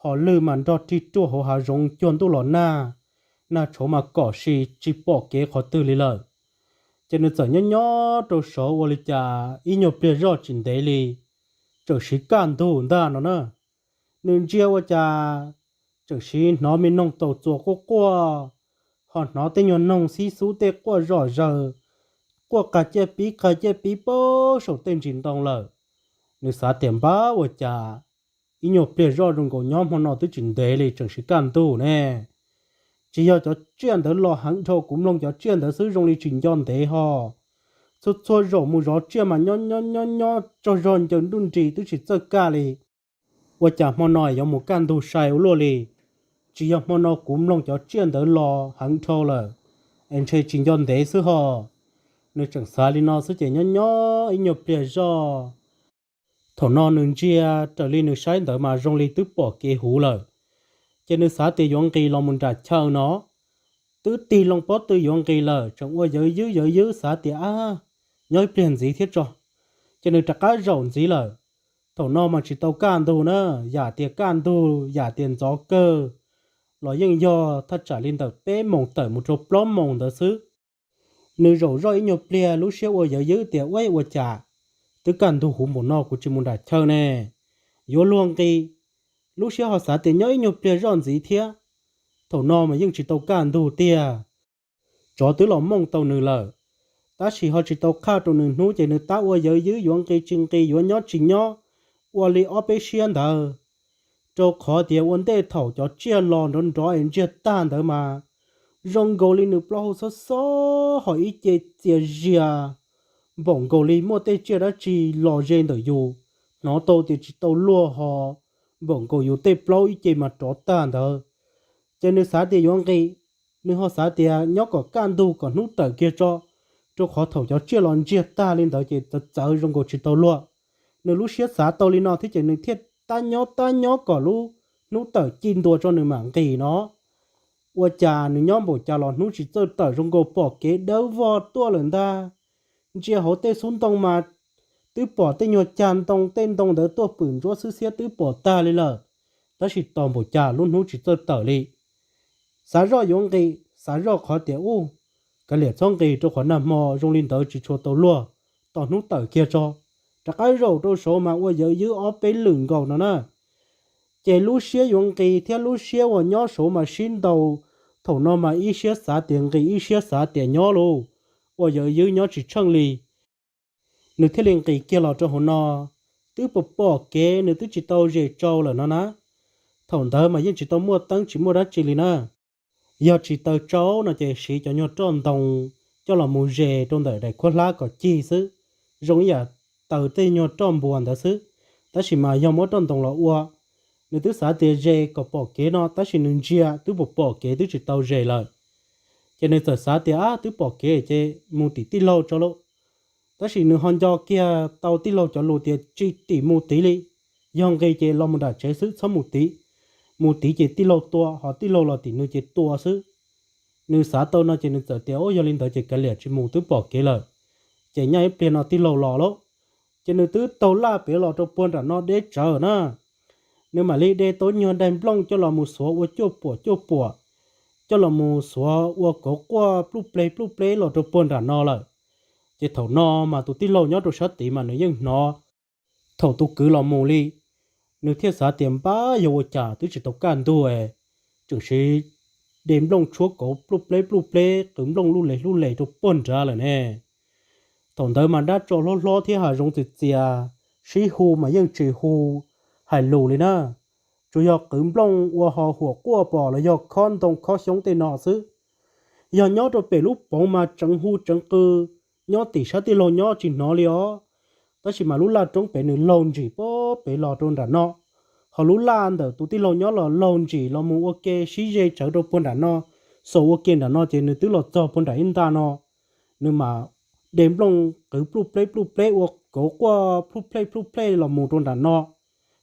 ho lwj mas nrog rig ruaj hauv hav zoov cuag ntuj los nag, nag tshauv mas kom si tsis pom kev qhov twg li lawm. Ces nws txawm nyob nyob rau saud ua li cas ib nyuag pliag zoj tsis ntev li, tseem siv kaj ntug ntag no na. Nws ntsia ua cas tseem siv hnov me noog taus txuas quaj quaj, ho hnov tej nyuag noog xib xub tej quaj zom zaws, quaj qas ciaj pib qas ciaj pib pab saum tej ntsis ntoo lawm. Nws xav tias npab ua cas ib nyuag pliag zoj zoo nkaus nyob hmo no twb tsis ntev li tseem siv kaj ntug ne. Tsis yog cov tsiaj ntawd los heev dhau, kuv mloog cov tsiaj ntawd xwb zoo li tsis nco ntev ho. Txhua txhua zaum mus zov tsiaj mas nyob nyob nyob nyob tsaug zog ncaws nruj nris twb tsis txawj kaj li. Ua cas hmo no yuav mus kaj ntug sai ua luaj li? Tsis yog hmo no kuv mloog cov tsiaj ntawd los heev dhau lawm, es ntshe tsis nco ntev xwb ho. Nws tseem xav li no xwb ces nyob nyob ib nyuag pliag zoj, thaum no nws ntsia raws li nws saib ntawd mas zoo li twb pom kev huv lawm. Ces nws xav tias yuav nqis los mus nram chaw no, twb tig loo pob tw yuav nqis lawm tseem ua yawv ywb yawv ywb xav tias ab, nyob ib pliag ntxiv thiab tso. Ces nws rov qab zaum ntxiv lawm. Thaum no mas tsis tau kaj ntug na, yam tias kaj ntug yam tias ntxov kawg los yeej yog thaj tsam li ntawm peb moos tawm mus rau plaub moos ntawd xwb. Nws zaum zoj ib nyuag pliag lub siab ua yawv ywb tias ua ua cas twb kaj ntug huv npaum no kuv tsis mus nram chaw ne, yuav luag nqis. Lub siab ho xav tias nyob ib nyuag pliag zoj ntxiv thiab, thaum no mas yeej tsis tau kaj ntug tiag. Tsov twb los mooj tau nws lawm, tab sis ho tsis tau qhaj rau nws hnub ces nws tab ua yawv ywb yuav nqis tsis nqis yuav nyob tsis nyob, ua li ob peb siab ntawd. Rau qhov tias ua ntej thaum cov tsiaj los nrov nrov es ntsiag tag ntawd mas zoo nkaus li nws plaub hau xob xob ho ib ce txias zias, npaum nkaus li muaj tej tsiaj dab tsi los ze ntawm yus, hnov tau tias tsis tau luag ho, npaum nkaus yus tej plaub ib ce mas rov tag ntawd. Ces nws xav tias yuav nqis, nws ho xav tias nyob kom kaj ntug kom hnub tawm kiag tso, rau qhov thaum cov tsiaj los ntsiag tag li ntawd ces txawv txawv zoo nkaus tsis tau luag. Nws lub siab xav tau li no thiab ces nws thiaj tab nyob tab nyob kom lub hnub tawm ci ntua tso nws mam nqis no. Ua cas nws nyob npaum cas los hnub tsis txawj tawm zoo nkaus pom kev dawb vog tuaj lawm ntag. Ntsia hauv tej xub ntoo mas twb pom tej nyuag cag ntoo tej ntoo ntawd tuaj pwm ntsuab xwb xiab twb pom tag li lawm, tab sis tos npaum cas lub hnub tsis txawj tawm li. Xav zoj yuav nqis, xav zoj qhov tias ub, kav liam txhob nqis rau qhov nag hmo zoo li ntawd tsis tshua tau luag, tos hnub tawm kiag tso. Rov qab zaum rau saud mas ua yawv ywb ob peb lwm nkaus no na. Ces lub siab yuav nqis thiab lub siab uas nyob saud mas sib ntaus, thaum no mas ib siab xav tias nqis ib siab xav tias nyob lauj, ua yawv ywb nyob tsis tsheej li. Nws thiaj li nqis kiag los rau hauv no, twb pom pom kev nws twb tsis tau zes tsau lawm no na. Thaum ntawd mas yeej tsis tau muaj teeb tsis muaj dab tsi li na. Yog tsis taws tsau no ces siv cov nyuag roj ntoo coj los mus zes rau ntawm daim khuab hlab kom cig xwb, zoo ib yam taws tej nyuag roj npua ntawd xwb. Tab sis mas yog muab roj ntoo los ua, nws twb xav tias zes kom pom kev no tab sis nws ntsia twb pom pom kev twb tsis tau zes lawm. Ces nws txawm xav tias ab twb pom kev ces mus tim tij laug tso lauj. Tab sis nws ho nco kiag tau tij laug cov lus tias tsis tim mus tid li, yog nqis ces los mus nram tsev xwb txhob mus tid. Mus tid ces tij laug tua, ho tij laug los tim nws ces tua xwb. Nws xav tau no ces nws txawm tias ub yog li ntawd ces kav liam tsis mus twb pom kev lawm, ces nyaj ib pliag no tij laug los lauj. Ces nws twb taug laj pem los rau puag nram no deb tsawv na. Nws mam li de tau nyuag daim nplooj coj los mus xuav ua cuaj puam cuaj puam, coj los mus xuav ua kauv quaj pluj pleb pluj pleb los rau puag nram no lawm. Ces thaum no mas tus tij laug nyob rau sab tid mas nws yeej hnov thaum tus kwv los mus li, nws thiaj xav tias npab yog ua cas twb tsis tau kaj ntug, tseem siv de nplooj tshuab kauv pluj pleb pluj pleb qwv nplooj luj le luj le rau puag nrad lawm ne. Thaum ntawd mas dab tsov hlob hlob thiab hav zoov txias txias, sib hu mas yeej tsis hu hais lus li na. Tsuas yog qwv nplooj ua ho huam quaj pom los yog khob ntoo khob xyoob tej no xwb. Yog nyob rau pem lub poov mas tseev hu tseev qw, nyob tim sab tij laug nyob tsis hnov li os. Tab sis mas lub laj roob pem nws laug ntsim pem los rau nram no, ho lub laj ntawm tus tij laug nyob los laug ntsim los mus ua ke sib ze tsawv rau puag nram no, xaus ua ke nram no ces nws twb los txog puag nram ib nta no. Nws mam de nplooj qwv pluj pleb pluj pleb ua kauv quaj pluj plej pluj plej los mus rau nram no,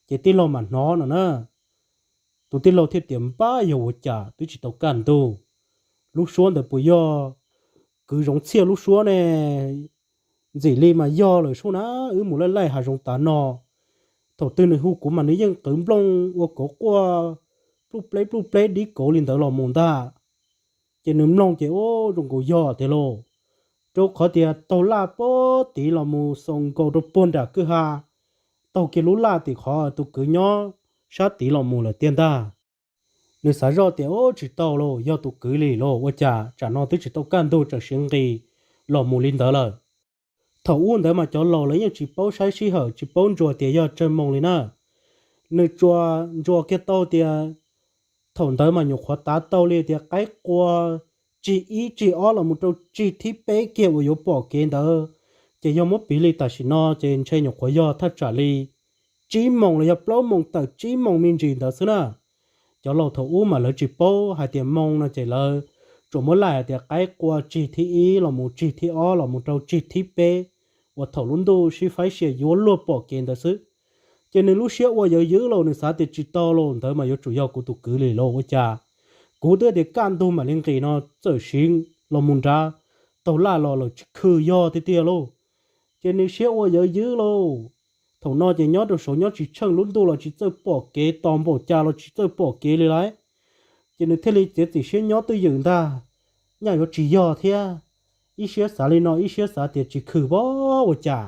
ces tij laug mam hnov no na. Tus tij laug thiaj tias npab yog ua cas twb tsis tau kaj ntug, lub suab ntawd puas yog kwv zoov txhiaj lub suab ne? Ntxim li mas yog lawm sub na, wb mus laij laij hav zoov tav no. Thaum twg nws hu kuv mas nws yeej qwv nplooj ua kauv quaj pluj pleb pluj pleb dib kauv li ntawd los mus ntag. Ces nws mloog ces ua zoo nkaus yog tiag lauj, rau qhov tias taug laj pem tid los mus xaus nkaus rau puag nram kwj ha, taug kiag lub laj tim qhov tus kwv nyob sab tid los mus lawm tiag ntag. Nws xav zoj tias ub tsis tau lauj, yog tus kwv li lauj, ua cas tsam no twb tsis tau kaj ntug tseem siv nqis los mus li ntawd lawm. Thaum ub ntawd mas cov laus lawv yeej tsis paub saib sij hawm tsis paub ntsuas tias yog tsawg moos li na. Nws tsuas ntsuas kiag tau tias thaum ntawd mas nyuam qhuav tav tau li tias qaib qua tsig ib tsig ob los mus rau tsig thib peb kiag uas yuav pom kev ntawd, ces yog muab piv li tam sim no ces ntshe nyuam qhuav yog thaj tsam li tsib moos los yog plaub moos tawm tsib moos me ntsis ntawd xwb na. Cov laus thaum ub mas lawv tsis paub hais tias moos no ces lawv tsuas muab laij hais tias qaib qua tsig thib ib los mus tsig thib ob los mus rau tsig thib peb uas thaum lub ntuj sib faib sia yuav luag pom kev ntawd xwb. Ces nws lub siab ua yawv ywb los nws xav tias tsis tau los ntawd mas yuav tsum yog kuv tus kwv li lauj, ua cas kuv twb tias kaj ntug mam li nqis no txawm siv los mus nrad, taug laj los lawm tsis khw yog tiag tiag lauj. Ces nws siab ua yawv ywb lauj. Thaum no ces nyob rau saud nyob tsis tsheej, lub ntuj los tsis txawj pom kev, tos npaum cas los tsis txawj pom kev li lauj. Ces nws thiaj li txiav txim siab nyob twj ywm ntag, nyaj yuav tsis yog thiab. Ib siab xav li no ib siab xav tias tsis khw pab ua cas,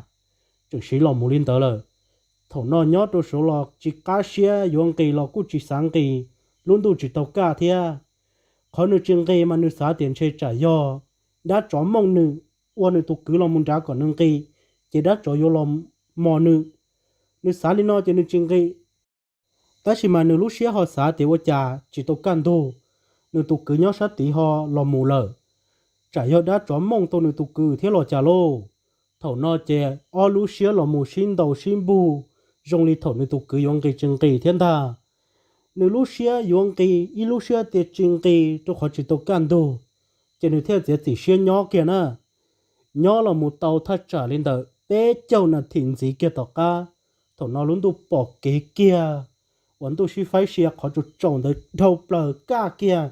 tseem siv los mus li ntawd lawm. Thaum no nyob rau saud los tsis qab siab, yuav nqis los kuj tsis xav nqis, lub ntuj tsis tau kaj thiab. Qhov nws tsis nqis mas nws xav tias ntshe tsam yog dab tsov mooj nws, ua nws tus kwv los mus nrad kom nws nqis, ces dab tsov yuav los mos nws. Nws xav li no ces nws tsis nqis. Tab sis mas nws lub siab ho xav tias ua cas tsis tau kaj ntug, nws tus kwv nyob sab tid ho los mus lawm, tsam yog dab tsov mooj tau nws tus kwv thiab los cas lauj. Thaum no ces ob lub siab los mus sib ntaus sib npug, zoo li thaum nws tus kwv yuav nqis tsis nqis thiab ntag. Nws lub siab yuav nqis, ib lub siab tias tsis nqis rau qhov tsis tau kaj ntug, ces nws thiaj txiav txim siab nyob kiag na. Nyob los mus tau thaj tsam li ntawm peb caug nas this ntxiv kiag tom qab, thaum no lub ntuj pom kev kiag, uas ntuj sib faib sia qhov tsaus tsaus ntawd dhau plaws kaj kiag,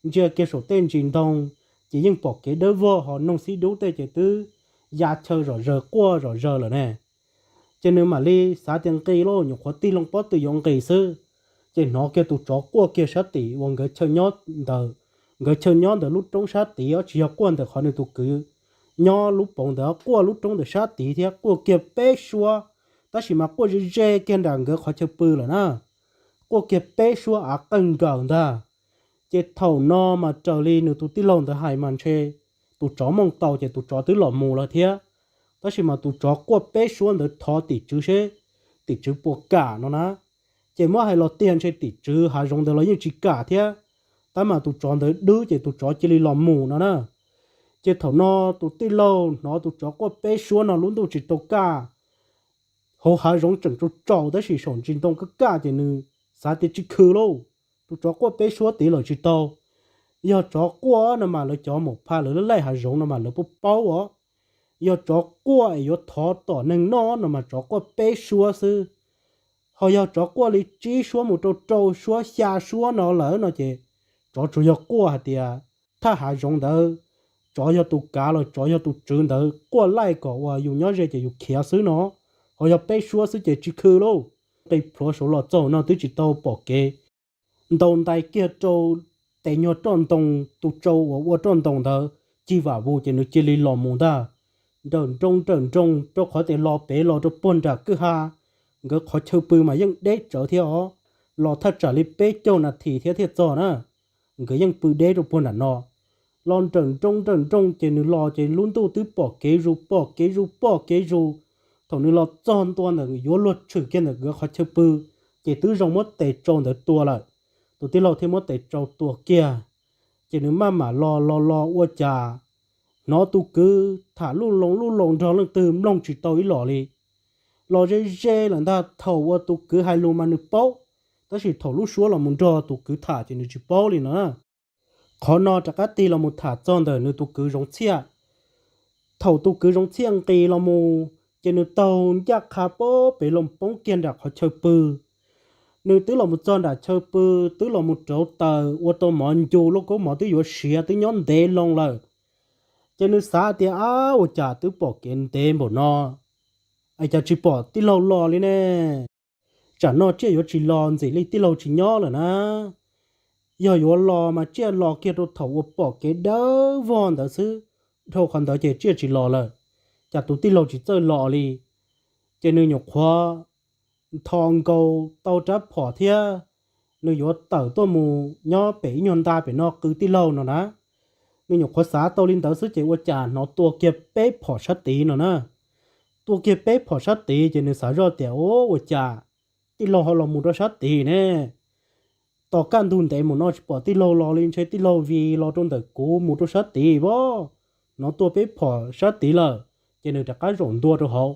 ntsia kiag saum tej ntsis ntoo, ces yeej pom kev dawb vog ho noog xib dub tej ces twb ya chaw zom zaws quaj zom zaws lawm ne. Ces nws mam li xav tias nqis lauj, nyuam qhuav tig loo pob tw yuav nqis xwb, ces hnov kiag tus tsov quaj kiag sab tim uas nkawd chaw nyob ntawd, nkawd chaw nyob ntawd lub roob sab tid os, tsis yog quaj ntawm qhov nws tus kwv nyob lub poov ntawd, quaj lub roob ntawm sab tid thiab quaj kiag peb suab, tab sis mas quaj ze ze kiag nram nkawd qhov chaw pw lawm na, quaj kiag peb suab av qeeg nkaws ntag. Ces thaum no mas raws li nws tus tij laug ntawd hais mas ntshe tus tsov mooj tau ces tus tsov twb los mus lawm thiab. Tab sis mas tus tsov quaj peb suab ntawd thov tim tswv seb tim tswv puas kam no na. Ces muab hais los tiag ntshe tim tswv hav zoov ntawd los yeej tsis kam thiab, tab mas tus tsov ntawd dwb ces tus tsov cia li los mus no na. Ces thaum no tus tij laug hnov tus tsov quaj peb suab no lub ntuj tsis tau kaj, hauv hav zoov tseem tsaus tsaus tab sis saum ntsis ntoo kaj kaj ces nws xav tias tsis khw lauj, tus tsov quaj peb suab tid lawm tsis tau. Yog tsov quaj no mas lawv cov maum pha lawv laij hav zoov no mas lawv paub paub os. Yog tsov quaj es yuav thov tom neeg noj no mas tsov quaj peb suab xwb. Ho yog tsov quaj li tsib suab mus rau rau suab xya suab no lawm no ces tsov tsuas yog quaj hais tias thaj hav zoov ntawd tsov yog tus kav los tsov yog tus tswv ntawd quaj laij kom uas yus nyob ze ces yus khiav xwb no. Ho yog peb suab xwb ces tsis khw lauj. Qi plhuav saud los txog no twb tsis tau pom kev. Ntaus ntais kiag rau tes nyuag roj ntoo, tus tsau uas ua roj ntoo ntawd cig vam vus ces nws cia li los mus ntag. Nrawm nroos nrawm nroos rau qhov tias los pem los rau puag nram kwj ha, nkawd qhov chaw pw mas yeej deb tsawv thiab os, los thaj tsam li peb caug nas this thiab thiaj txog na. Nkawd yeej pw deb rau puag nram no. Los nrawm nroos nrawm nroos ces nws los ces lub ntuj twb pom kev zus pom kev zus pom kev zus. Thaum nws los txog ntua ntawm yuav luag tshwm kiag ntawm nkawd qhov chaw pw, ces twb zoo muab tes tsau ntawd tua lawm. Tus tij laug thiaj muab tes tsau tua kiag. Ces nws maj mam los los los ua cas hnov tus kwv tham luj loo luj loo nrog leej twg mloog tsis tau ib los li. Los ze ze lawm ntag, thaum uas tus kwv hais lus mas nws paub, tab sis thaum lub suab los mus nrog tus kwv tham ces nws tsis paub li no. Qhov no rov qab tig los mus tham txog ntawm nws tus kwv Zoov Txhiaj. Thaum tus kwv Zoov Txhiaj nqis los mus, ces nws taug ncaj qha pem loog poob kiag nram qhov chaw pw. Nws twb los mus txog nram chaw pw, twb los mus rauv taws ua tau mov ncu, lub kaub mov twb yuav siav twb nyob ntev loo lawm. Ces nws xav tias, ab, ua cas twb pom kev ntev npaum no es cas tsis pom tij laug los li ne? Tsam no tsiaj yuav tsis los ntxim li tij laug tsis nyob lawm na. Yog yuav los mas tsiaj los kiag rau thaum uas pom kev dawb vog ntawd xwb, dhau qhov ntawd ces tsiaj tsis los lawm. Cas tus tij laug tsis txawj los li? Ces nws nyuam qhuav ntho nkaus tau rab phom thiab nws yuav tawm tuaj mus nyob pem ib nyuag nta pem no qw tij laug no na. Nws nyuam qhuav xav tau li ntawd xwb ces ua cas hnov tua kiag peb phom sab tid no na. Tua kiag peb phom sab tid ces nws xav zoj tias, u, ua cas tij laug ho los mus rau sab tid ne? Tos kaj ntug ntev mus no tsis pom tij laug los li, ntshe tij laug vim los rau ntawm kuv mus rau sab tid as. Hnov tua peb phom sab tid lawm, ces nws rov qab zaum ntua rau hauv.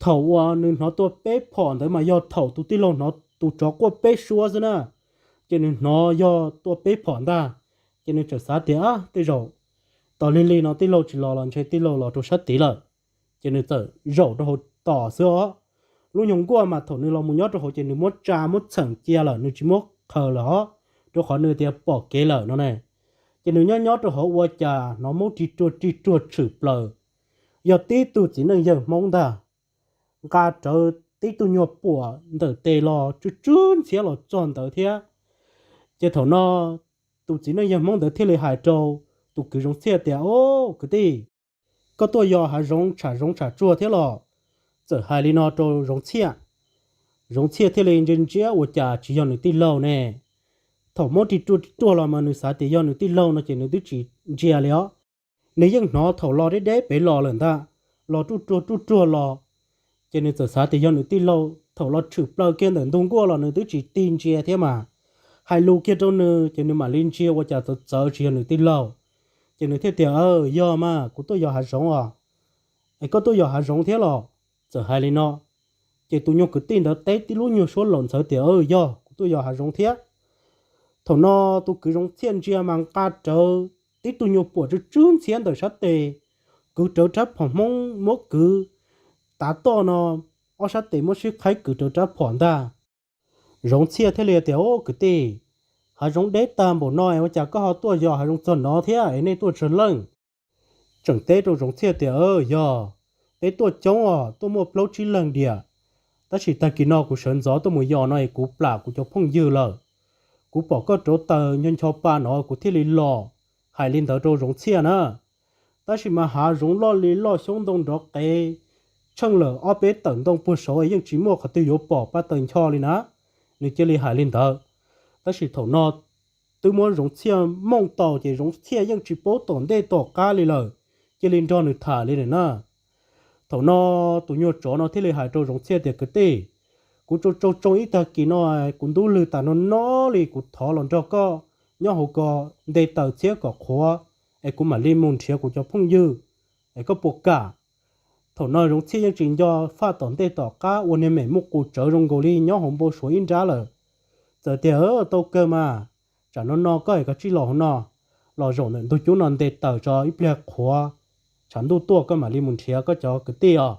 Thaum uas nws hnov tua peb phom ntawd mas yog thaum tus tij laug hnov tus tsov quaj peb suab xwb na. Ces nws hnov yog tua peb phom ntag, ces nws txawm xav tias, a, tej zaum tos lig lig no tij laug tsis los los ntshe tij laug los rau sab tid lawm. Ces nws txawm zaum rau hauv tos xwb os. Lub nyuag nkuaj mas thaum nws los mus nyob rau hauv ces nws muab tsa muab txheem cia lawm, nws tsis muab qhaws lawm os, rau qhov nws tias pom kev lawm no ne. Ces nws nyob nyob rau hauv ua cas hnov muab ris ruag ris ruag tshwm plaws. Yog tib tug txiv neej yawg Hmoob ntag, nqa rawv tib tug nyuag puam ntawm tes los tsw tsw ntxhiab los txog ntawd thiab. Ces thaum no tus txiv neej yawg Hmoob ntawd thiaj li hais rau tus kwv Zoov Txhiaj tias, o, kwv tij, koj tuaj yos hav zoov tsham zoov tsham tsuag thiab los? Txawm hais li no rau Zoov Txhiaj. Zoov Txhiaj thiaj li ntsia ntsia ua cas tsis yog nws tij laug ne. Thaum muab ris ruag ris ruag los mas nws xav tias yog nws tij laug no ces nws twb tsis ntsia li os. Nws yeej hnov thaum los deb deb pem los lawm ntag, los ruj ruag ruj ruag los. Ces nws txawm xav tias yog nws tij laug, thaum los tshwm plaws kiag ntawm ntug nkuaj los nws twb tsis tig ntsia thiab mas. Hais lus kiag rau nws ces nws mam li ntsia ua cas txawv txawv tsis yog nws tij laug. Ces nws thiaj tias, yog mas, kuv tuaj yos hav zoov os. Es koj tuaj yos hav zoov thiab los? Txawm hais li no, ces tus nyuag kwv tij ntawd teb tib lub nyuag suab laus ntxhawv tias, yog, kuv tuaj yos hav zoov thiab. Thaum no tus kwv Zoov Txhiaj ntsia mas nqa rawv tib tug nyuag puam tsw tsw ntxhiab ntawm sab tes, kwv rawv rab phom Hmoob muab kwv tav toj no, ob sab tes muab sib qhaib kwv rawv rab phom ntag. Zoov Txhiaj thiaj li tias, o, kwv tij, hav zoov deb tag npaum no es ua cas koj ho tuaj yos hav zoov txog no thiab es nej tuaj tsawg leej? Tseem teb rau Zoov Txhiaj tias, yog, peb tuaj coob os, tuaj muaj plaub tsib leeg diam. Tab sis tag kis no kuv sawv ntxov tuaj mus yos no es kuv plam kuv cov phooj ywg lawm. Kuv pom koj rauv taws ncho ncho pa no kuv thiaj li los. Hais li ntawd rau Zoov Txhiaj na. Tab sis mas hav zoov loj li loj xyoob ntoo nrov qev, tsheej lawm ob peb tawm ntoo puag saud yeej tsis muaj qhov twg yuav pom pa taws ncho li na. Nws cia li hais li ntawd. Tab sis thaum no twb muab Zoov Txhiaj mooj tau ces Zoov Txhiaj yeej tsis paub tom ntej tom qab li lawm, cia li nrog nws tham li na. Thaum no tus nyuag tsov no thiaj li hais rau Zoov Txhiaj tias, kwv tij, kuv tsau tsau tsoo ib tag kis no, kuv ntub lwg tas no no li, kuv thov los nrog koj nyob hauv ko nte taws txhiab kom qhuav, es kuv mam li mus nrhiav kuv cov phooj ywg, es koj puas kam? Thaum no Zoov Txhiaj yeej tsis nco faj tom ntej tom qab, ua niag mem muaj qus tsawv zoo nkaus li nyob hauv npau suav ib nrab lawm. Txawm tias, tau kawg mas, tsam no no koj es koj tsij los hauv no, los zaum ntawm ntug cub no nte taws tso ib pliag qhuav, tshav ntuj tuaj koj mam li mus nrhiav koj cov kwv tij os.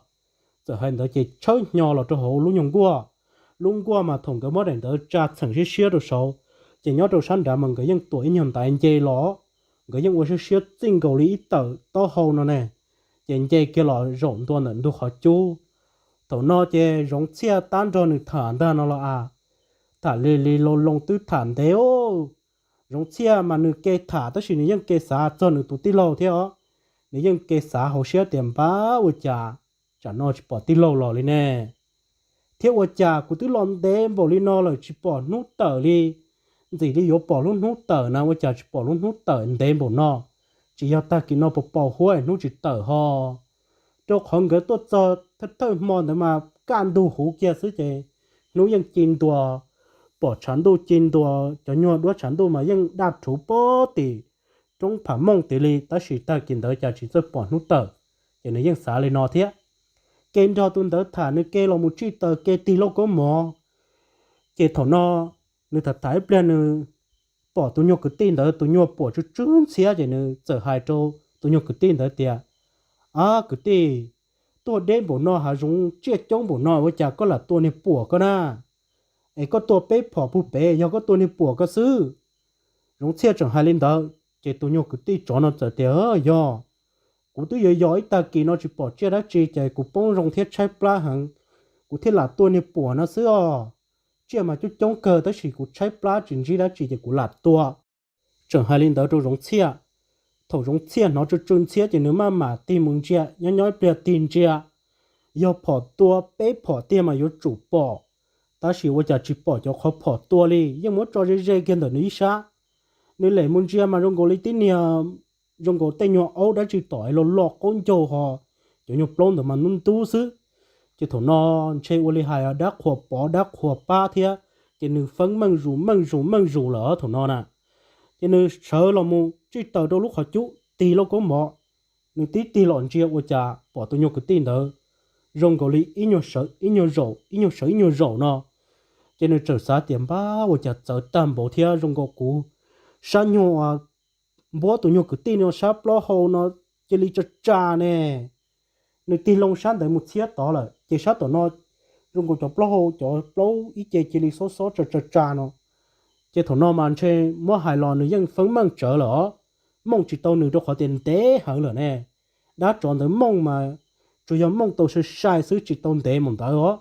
Txawm hais ntawd ces tshawb hnyo los rau hauv lub nyuag nkuaj. Lub nkuaj mas thaum nkawd muab daim ntawd tsa txheem siab siab rau saud, ces nyob rau sab nrad mas nkawd yeej tuam ib nyuag ntaiv nce los. Nkawd yeej ua siab siab txij nkaus li ib tawm taub hau no ne, ces nce kiag los zaum ntua ntawm ntug qhov cub. Thaum no ces Zoov Txhiaj tab nrog nws tham ntag no los as, tham li li loo loo twb tham ntev. Zoov Txhiaj mas nws ke tham tab sis nws yeej ke xav txog nws tus tij laug thiab os. Nws yeej ke xav hauv siab tias npab ua cas tsam no tsis pom tij laug los li ne, thiab ua cas kuv twb los ntev npaum li no lawm tsis pom hnub tawm li. Ntxim li yuav pom lub hnub tawm na ua cas tsis pom lub hnub tawm ntev npaum no. Tsis yog tag kis no pos paus huab hnub tsis tawm ho. Rau qhov nkawd tuaj txog thawj thawj hmo ntawd mas kaj ntug huv kiag xwb ces hnub yeej ci ntua, pom tshav ntuj ci ntua, cov nyuag duab tshav ntuj mas yeej daj rhuv pob tim roob Pham Mooj tid li tab sis tag kis ntawd cas tsis txawj pom hnub tawm. Ces nws yeej xav li no thiab. Ke nrog tus ntawd tham nws ke los mus tsij taws ke tig lauj kaub mov. Ces thaum no nws tham tham ib pliag nws pom tus nyuag kwv tij ntawd tus nyuag puam tsw tsw ntxhiab ces nws txawm hais rau tus nyuag kwv tij ntawd tias, Ab kwv tij, tuaj deb npaum no hav zoov tsiaj coob npaum no ua cas koj lam tua niag puam koj na? Es koj tua peb phom puag pem yog koj tua niag puam koj xwb. Zoov Txhiaj tseem hais li ntawd ces tus nyuag kwv tij tsov no txawm tias, Yog, kuv twb yuav yos ib tag kis no tsis pom tsiaj dab tsi ces kuv poob zoo thiab tshaib plab heev, kuv thiaj lam tua niag puam no xwb os. Tsiaj mas coob coob kawg tab sis kuv tshaib plab tsis ntsib dab tsi ces kuv lam tua. Tseem hais li ntawd rau Zoov Txhiaj. Thaum Zoov Txhiaj hnov tsw tsw ntxhiab ces nws maj mam tig mus ntsia, nyob nyob ib pliag tig ntsia, yog phom tua peb phom tiag mas yuav tsum pom, tab sis ua cas tsis pom cov qhov phom tua li, yeej muab tso ze ze kiag ntawm nws ib sab. Nws lem mus ntsia mas zoo nkaus li tib niag, zoo nkaus tej nyuag aub dab tsi tom loj loj qaub ncaug ho, cov nyuag plaub ntawd mas ntub ntub xwb. Ces thaum no ntshe ua li hais dab qhuas pov dab qhuas pab thiab, ces nws feeb meej zus meej zus meej zus lawm thaum no na. Ces nws sawv los mus tsij taws rau lub qhov cub tig lauj kaub mov. Nws tib tig los ntsia ua cas pom tus nyuag kwv tij ntawd zoo nkaus li ib nyuag sawv ib nyuag zaum ib nyuag sawv ib nyuag zaum no. Ces nws txawm xav tias npab ua cas txawv tag npaum thiab zoo nkaus kuv sab nyuag npuab tus nyuag kwv tij no sab plaub hau no cia li tsa tsa ne. Nws tig loo sab ntawd mus txhiab tod lawm ces sab tom no zoo nkaus cov plaub hau cov plaub ib ce cia li xob xob tsa tsa tsa no. Ces thaum no mas ntshe muab hais los nws yeej feeb meej tsawv lawm os, mooj tsis tau nws rau qhov tias ntev heev lawm ne. Dab tsov ntawd mooj mas tsuas yog mooj tau sai sai xwb tsis tau ntev mus ntawd os.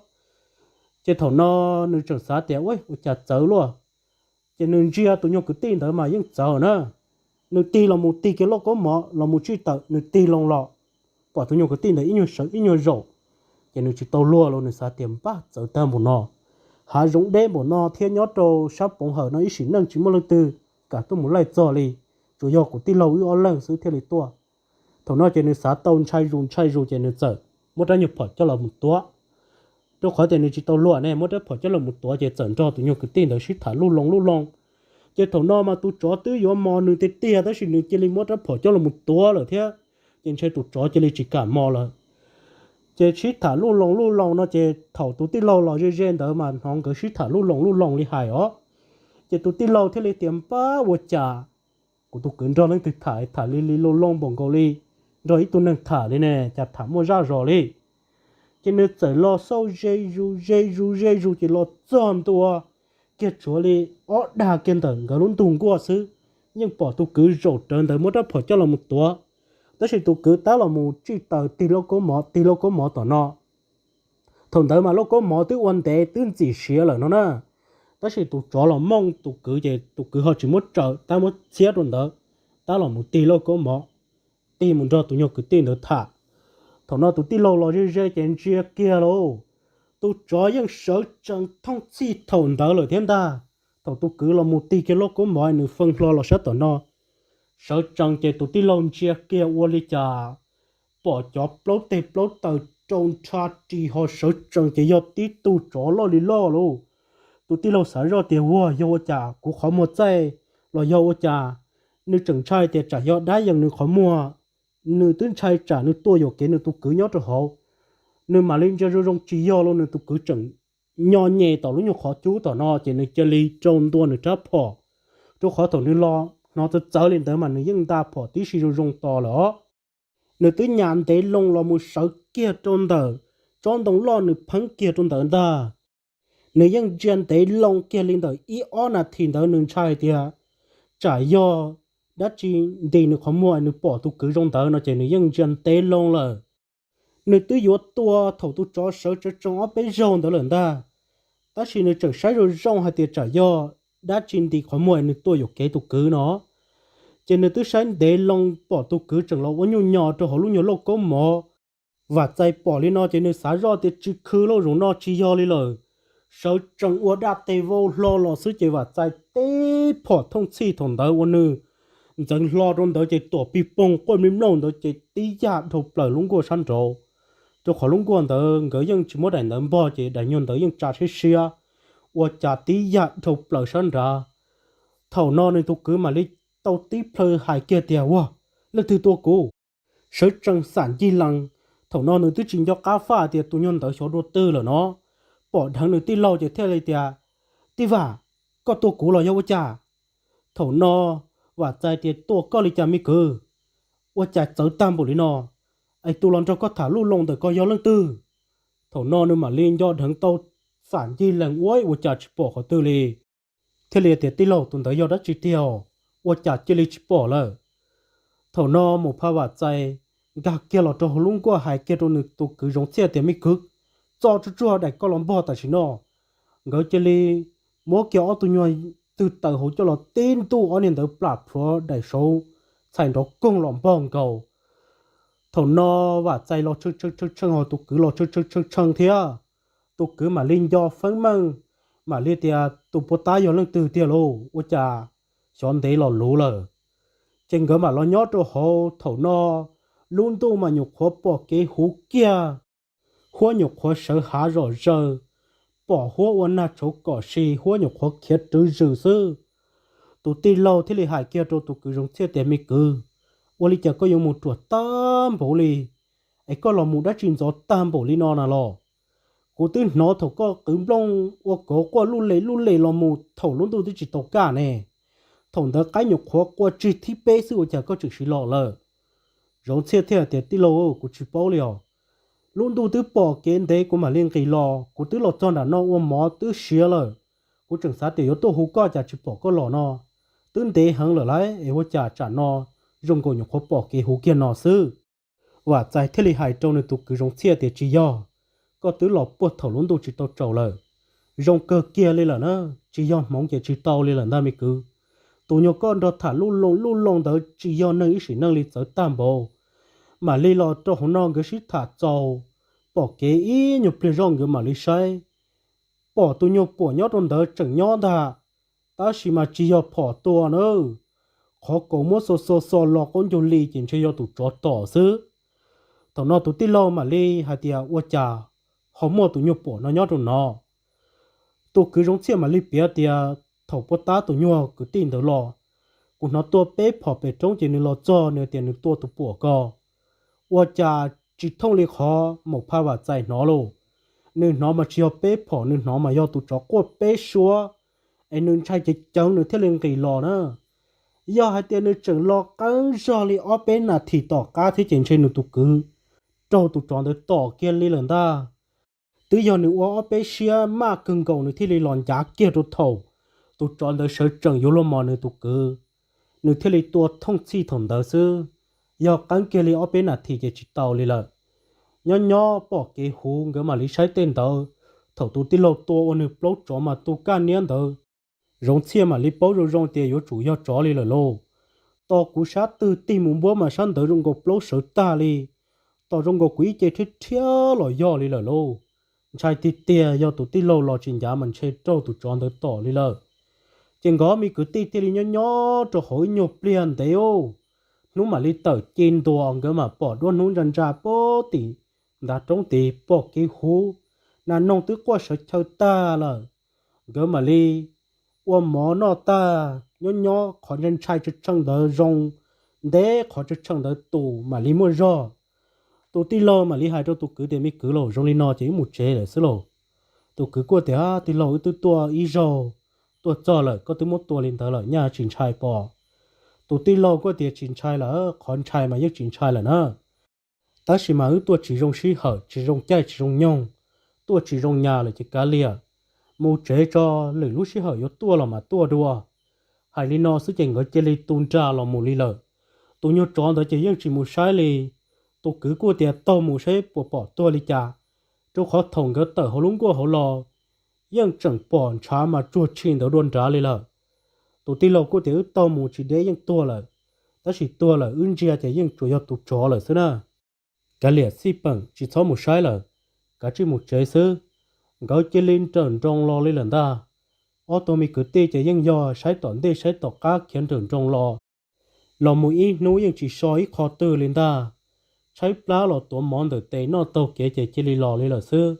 Ces thaum no nws tseem xav tias ua cas txawv luaj. Ces nws ntsia tus nyuag kwv tij ntawd mas yeej txawv na. Nws tig los mus tig kiag lauj kaub mov los mus tsij tawm nws tig loo los pom tus nyuag kwv tij ntawd ib nyuag sawv ib nyuag zaum. Ces nws tsis tau luag los nws xav tias npab txawv tag npaum no, hav zoov deb npaum no thiab nyob rau sab poov hawm no ib sim neej tsis muaj leej twg kam tuaj mus laij txog li, tsuas yog kuv tij laug wb ob leeg xwb thiaj li tuaj. Thaum no ces nws xav tau ntshai zus ntshai zus ces nws txawm muab rab nyuag phom coj los mus tuav. Rau qhov tias nws tsis tau luag ne muab rab phom coj los mus tuav ces txawm nrog tus nyuag kwv tij ntawd sib tham luj loo luj loo. Ces thaum no mas tus tsov twb yuav mos nws tiag tiag tab sis nws cia li muab rab phom coj los mus tuav lawm thiab, ces ntshe tus tsov cia li tsis kam mos lawm. Ces sib tham luj loo luj loo no ces thaum tus tij laug los ze ze ntawd mas hnov nkawd sib tham luj loo luj loo li hais os. Ces tus tij laug thiaj li tias npab ua cas kuv tus kwv nrog leej twg tham tham li li loo loo npaum nkaus li nrog ib tug neeg tham li ne cas tham muaj zaj zos li. Ces nws txawm los xauj ze zus ze zus ze zus ces los txog ntua kiag tshuav li ob dag kiag ntawm nkawd lub ntug nkuaj xwb, yeej pom tus kwv zaum rawv ntawd muab rab phom coj los mus tuav. Tab sis tus kwv tab los mus tsij taws tig lauj kaub mov tig lauj kaub mov tom no. Thaum ntawd mas lauj kaub mov twb ua ntev twb ntxim siav lawm no na, tab sis tus tsov los mooj tus kwv ces tus kwv ho tsis muab tsaws tab muab txhiab rau ntawd, tab los mus tig lauj kaub mov, tig mus nrog tus nyuag kwv tij ntawd tham. Thaum no tus tij laug los ze ze ces ntsia kiag lauj, tus tsov yeej sawv tsees thooj txhij thaum ntawd lawm thiab ntag. Thaum tus kwv los mus tig kiag lauj kaub mov nws fee hlo los sab tom no, sawv tsees ces tus tij laug ntsia kiag ua li cas pom cov plaub teg plaub taw rau nrha ris ho sawv tsees ces yog tib tug tsov loj li loj lauj. Tus tij laug xav zoj tias ua yog ua cas kuv qhov muag txaij los yog ua cas, nws tseem ntshai tias tsam yog dab yees nws qhov muag, nws twb ntshai tsam nws tuaj yuam kev nws tus kwv nyob rau hauv, nws mam li ntsia zoo zoo tsis yog los nws tus kwv tseem nyo nyem tom lub nyuag qhov cub tom no ces nws cia li rau ntua nws rab phom, rau qhov thaum nws los hnov txawv txawv li ntawd mas nws yeej nta phom tib si zoo zoo tos lawm os. Nws twb nyas ntev loo los mus sawv kiag rau ntawm tsob ntoo loj nws pheeb kiag rau ntawd ntag. Nws yeej ntsia ntev loo kiag li ntawm ib ob nas this ntawd nws ntshai tias tsam yog dab tsi nti nws qhov muag nws pom tus kwv zoo ntawd no ces nws yeej ntsia ntev loo lawm. Nws twb yuav tua thaum tus tsov sawv tsawv tsees ob peb zaug ntawd lawm ntag, tab sis nws tseem saib zoo zoo hais tias tsam yog dab tsi nti qhov muag nws tua yuam kev tus kwv no. Ces nws twb saib ntev loo pom tus kwv tseem los ua nyuj nyo rau hauv lub nyuag lauj kaub mov. Vam Txais pom li no ces nws xav zoj tias tsis khw lauj, zaum no tsis yog li lawm. Sawv tsees ua daj tes vau hlo los xwb ces Vam Txais teb phom thooj txhij thaum ntawd ua nws ntxeev hlo rau ntawd ces tuam pig poog quaj mli mlooj ntawd ces tib yaj dhau plaws lub nkuaj sab nraud. Rau qhov lub nkuaj ntawd nkawd yeej tsis muab daim ntawd npog ces daim nyuag ntawd yeej tsa siab siab, ua cas tib yaj dhau plaws sab nrad. Thaum no nws tus kwv mam li tau tib plhaw hais kiag tias, Ua, leej twg tua kuv? Sawv tsees xam ncig lees. Thaum no nws twb tsis nco qab faj tias tus nyuag ntawd xyov dua twg lawm no. Pom dheev nws tij laug ces thiaj li tias, Tij Vam, koj tua kuv los yog ua cas? Thaum no Vam Txais tias, Tua koj li cas me kwv? Ua cas txawv tag npaum li no? Es tus los nrog koj tham luj loo ntawm ko yog leej twg? Thaum no nws mam li nco dheev tau xam ncig lees ua ua cas tsis pom qhov twg li. Thiaj li tias, Tij laug, tus ntawd yog dab tsi tiag? Ua cas cia li tsis pom lawm? Thaum no Maum Phas Vam Txais nkag kiag los rau hauv lub nkuaj hais kiag rau nws tus kwv Zoov Txhiaj tias, Me kwv, txo tsuag tsuag daim koj los npog tam sim no. Nkawd cia li muab kiag ob tug nyuag twg taws hauv coj los tib ntuj, ob niag ntawd plam plhuav daim saud txhais nrov koog los npog nkaus. Thaum no Vam Txais los tshee tshee tshee tshee, ho tus kwv los tshee tshee tshee tshee thiab. Tus kwv mam li nco feeb meej, mam li tias, Tus puas tab yog leej twg tiag lauj? Ua cas xyov ntev los luv lawm? Ces nkawd mam los nyob rau hauv. Thaum no lub ntuj mas nyuam qhuav pom kev huv kiag, huab nyuam qhuav sawv hav zom zaws, pom huab ua nag tshauv kom si, huab nyuam qhuav khiav rwv zws xwb. Tus tij laug thiaj li hais kiag rau tus kwv Zoov Txhiaj tias, Me kwv, ua li cas koj yuav mus ruam tag npaum li? Es koj los mus dab tsi ntxov tag npaum li no na los? Kuv twb hnov thaum koj qwv nplooj ua kauv quaj luj le luj le los mus thaum lub ntuj twb tsis tau kaj ne. Thaum ntawd qaib nyuam qhuav qua tsig thib peb xwb ua cas koj tseem siv los lawm? Zoov Txhiaj thiaj tias, Tij laug, kuv tsis paub li os. Lub ntuj twb pom kev ntev kuv mam li nqis los, kuv twb los txog nram no ua mov twb siav lawm. Kuv tseem xav tias yuav tuaj hu koj cas tsis pom koj los no. Twb ntev heev lawm lauj, es ua cas tsam no zoo nkaus nyuam qhuav pom kev huv kiag no xwb. Vam Txais thiaj li hais rau nws tus kwv Zoov Txhiaj tias, Tsis yog, koj twb los puag thaum lub ntuj tsis tau tsaus lawm. Zoo kawg kiag li lawm na, tsis yog hmoov ces tsis tau li lawm ntag me kwv. Tus nyuag koj nrog tham luj loo luj loo ntawd tsis yog neeg ib sim neej li, txawv tag npaum. Mam li los rau hauv no nkawd sib tham txaus, pom kev ib nyuag pliag zoj nkawd mam li saib, pom tus nyuag puam nyob rau ntawd tseem nyob ntag, tab sis mas tsis yog phom tua na. Qhov kaus muab xo xo xo los qaub ncaug li ces ntshe yog tus tsov tom xwb. Thaum no tus tij laug mam li hais tias, Ua cas ho muaj tus nyuag puam no nyob rau no? Tus kwv Zoov Txhiaj mam li piav tias, Thaum puag ta tus nyuag kwv tij ntawd los, kuv hnov tua peb phom pem roob ces nws los txog nws tias nws tua tus puam ko. Ua cas tsis thooj li qhov Maum Phas Vam Txais hnov lauj? Nws hnov mas tsis yog peb phom, nws hnov mas yog tus tsov quaj peb suab, es nws ntshai ceev ceev nws thiaj li nqis los na. Yog hais tias nws tseem los qeeb zog li ob peb nas this tom qab thiab ces ntshe nws tus kwv raug tus tsov ntawd tom kiag li lawm ntag. Twb yog nws ua ob peb siab maj kawg nkaus nws thiaj li los ncav kiag rau thaum tus tsov ntawd sawv tsees yuav luag mos nws tus kwv, nws thiaj li tua thooj txhij thaum ntawd xwb. Yog qeeb kiag li ob peb nas this ces tsis tau li lawm. Nyob nyob pom kev huv nkawd mam li saib tej ntawd, thaum tus tij laug tua ua nws plaub tsov mas tu kaj niab ntawd, Zoov Txhiaj mam li paub zoo zoo tias yuav tsum yog tsov li lawm lauj. Tos kuv sab twg tig mus npuab mas sab ntawd zoo nkaus plaub sawv tag li, tos zoo nkaus kuv ib ce rhiab rhiab los yog li lawm lauj. Ntshai tiag tiag, yog tus tij laug los tsis ncav mas ntshe raug tus tsov ntawd tom li lawm. Ces nkawd me kwv tij thiaj li nyob nyob rau hauv ib nyuag pliag ntev, hnub mam li tawm ci ntua, nkawd mam pom duab hnub ntsa ntsa puag tim ntav roob tid, pom kev huv, nas noog twb quaj sawv chaw tag lawm. Nkawd mam li ua mov noj tag, nyob nyob qhov ntshai ntshai tshee tshee ntawd zoo, ntev qhov tshee tshee ntawd tus mam li muaj zog. Tus tij laug mam li hais rau tus kwv tias, Me kwv, los zoo li no ces wb mus tsev lawm xwb lauj. Tus kwv kuj tias, Tij laug, wb twb tuaj ib zaug tuaj txog lawm, koj twb muab tua li ntawd lawm, nyaj tsis ntshai pom? Tus tij laug kuj tias, Tsis ntshai lawm, qhov ntshai mas yeej tsis ntshai lawm na. Tab sis mas wb tuaj tsis zoo sij hawm, tsis zoo caij, tsis zoo nyoog, tuaj tsis zoo nyas lawm ces kav liam, mus tsev tso, lwm lub sij hawm yuav tuaj los mas tuaj dua. Hais li no xwb ces nkawd cia li tu nra los mus li lawm. Tus nyuag tsov ntawd ces yeej tsis mus saib li. Tus kwv kuj tias taug mus saib puas pom tuag li cas, rau qhov thaum nkawd tawm hauv lub nkuaj hauv los yeej tseem pom ntshav mas tsuag tshij ntawd dua nrad li lawm. Tus tij laug kuj tias wb taug mus tsis deb yeej tuag lawm, tab sis tuag lawm wb ntsia ces yeej tsuas yog tus tsov lawm xwb na. Kav liam xij peem tsis txhob mus saib lawm, kav tsij mus tsev xwb. Nkawd cia li nrawm nroos los li lawm ntag. Ob tug me kwv tij ces yeej yog saib tom ntej saib tom qab khiav nrawm nroos los. Los mus ib hnub yeej tsis so ib qho twg li ntag. Tshaib plab los tuav mov ntawm tes noj taug kev ces cia li los li lawm xwb.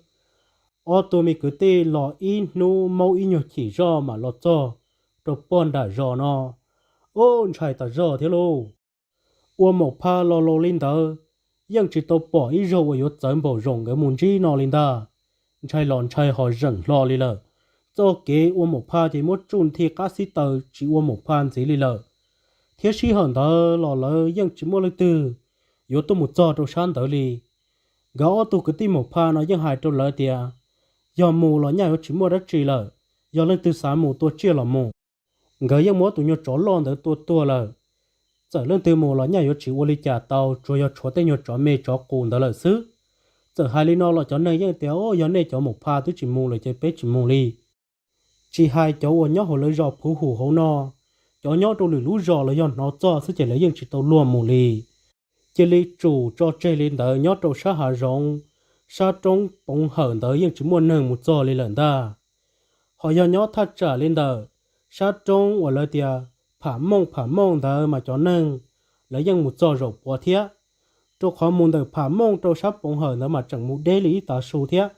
Ob tug me kwv tij los ib hnub maub ib nyuag chim zoj mam los txog rau poj nram zos no. Ub, ntshai tas zog thiab lauj. Ua maum pha los laus li ntawd, yeej tsis tau pom ib zaug uas yuav txawv npaum zaum nkawd mus ntsib no li ntag. Ntshai los ntshai ho zeem hlo li lawm. Txoj kev ua maum pha ces muab tsuj nthi qab xib taws tsis ua maum pha ntxiv li lawm. Thiab sij hawm ntawd los lawv yeej tsis muaj leej twg yuav tuaj mus txog rau sab ntawd li. Nkawd ob tug kwv tij maum pha no yeej hais rau lawv tias, yog mus los nyaj yuav tsis muaj dab tsi lawm, yog leej twg xav mus tua tsiaj los mus. Nkawd yeej muab tus nyuag tsov loj ntawd tua tuag lawm. Txawm leej twg mus los nyaj yuav tsis ua li cas tau, tsuas yog tshuav tej nyuag tsov me tsov qus ntawd lawm xwb. Txawm hais li no los cov neeg yeej tias, o, yog nej cov maum pha twb tsis mus lawm ces peb tsis mus li. Tsis hais cov uas nyob hauv lawv zos phuv hum hauv no, cov nyob rau lwm lub zos los yog hnov txog xwb ces lawv yeej tsis tau luag mus li. Cia li tsum tso tseg li ntawd nyob rau sab hav zoov, sab roob poov hawm ntawd yeej tsis muaj neeg mus txog li lawm ntag. Ho yog nyob thaj tsam li ntawm sab roob uas lawv tias Pham Mooj Pham Mooj ntawd mas cov neeg lawv yeej mus txog zaum puav thiab, rau qhov mus ntawm Pham Mooj rau sab poov hawm ntawd mas tseem mus deb li ib tav su thiab.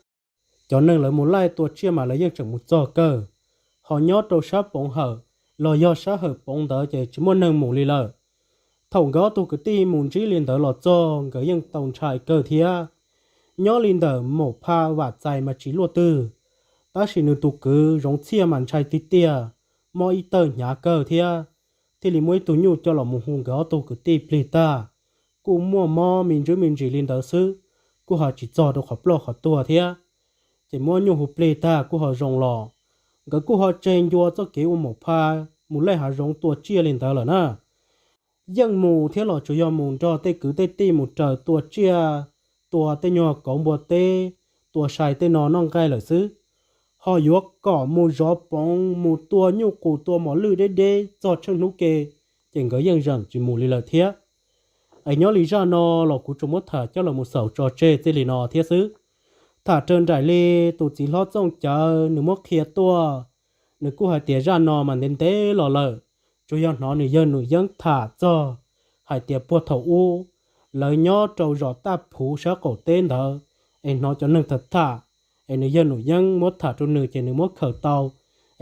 Cov neeg lawv mus laij tua tsiaj mas lawv yeej tseem mus txog kawg. Ho nyob rau sab poov hawm los yog sab hawm poov ntawd ces tsis muaj neeg mus li lawm. Thaum nkawd ob tug kwv tij mus ntsib li ntawd los txog nkawd yeej tau ntshai kawg thiab. Nyob li ntawm maum pha vam txais mas tsis luaj twg, tab sis nws tus kwv Zoov Txhiaj mas ntshai tiag tiag, mob ib tawg hnyav kawg thiab. Thiaj li muab ib tug nyuj coj los mus hu nkawd ob tug kwv tij plig tag, kuj muaj mob me ntsis me ntsis li ntawd xwb, kuj ho tsis txog rau qhov ploj qhov tuag thiab. Ces muab nyuj hu plig tag kuj ho zoo los. Nkawd kuj ho tseg ncua txoj kev ua maum pha mus laij hav zoov tua tsiaj li ntawd lawm na. Yeej mus thiab los tsuas yog mus nrog tej kwv tej tij mus raws tua tsiaj, tua tej nyuag kauv npua teb, tua sai tej no noj nqaij lawm xwb. Ho yuav kom mus zov poov mus tua nyuj qus tua mos lwj deb deb txog tsheej hnub ke, ces nkawd yeej zeem tsis mus li lawm thiab. Es nyob li zaj no los kuv tsuas muab tham coj los mus xaus tso tseg txij li no thiab xwb. Tham raws nraim li tus txiv hlob Txooj Cawv nws muab qhia tuaj, nws kuj hais tias zaj no mas ntev ntev los lawm, tsuas yog hnov nws yawg Num Yeeb tham txog hais tias puag thaum ub lawv nyob rau zos Taj Phuv sab qaum teb ntawd, es hnov cov neeg tham tham, es nws yawg Num Yeeb muab tham rau nws ces nws muab khaws tau,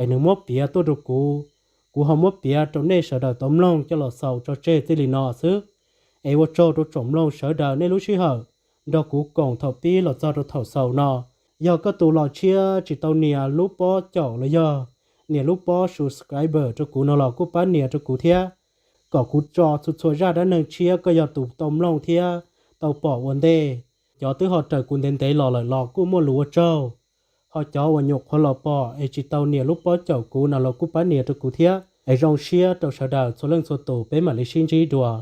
es nws muab piav tuaj rau kuv, kuv ho muab piav rau nej sawv daws tau mloog coj los xaus tso tseg txij li no xwb. Es ua tsaug rau tsoom mloog sawv daws nej lub sij hawm nrog kuv koom thaum pib los txog rau thaum xaus no. Yog koj tus los tshiab tsis tau nias lub pob caum los yog nias lub pob subscribe rau kuv no los kuj pab nias rau kuv thiab, kom kuv tso txhua txhua zaj dab neeg tshiab koj yog tus tau mloog thiab tau pom ua ntej. Cov twb ho raws kuv ntev ntev los lawm los kuj muaj lus ua tsaug. Ho cov uas nyuam qhuav los pom es tsis tau nias lub pob caum kuv no los kuj pab nias rau kuv thiab, es zoo siab rau sawv daws txhua leej txhua tus peb mam li sib ntsib dua.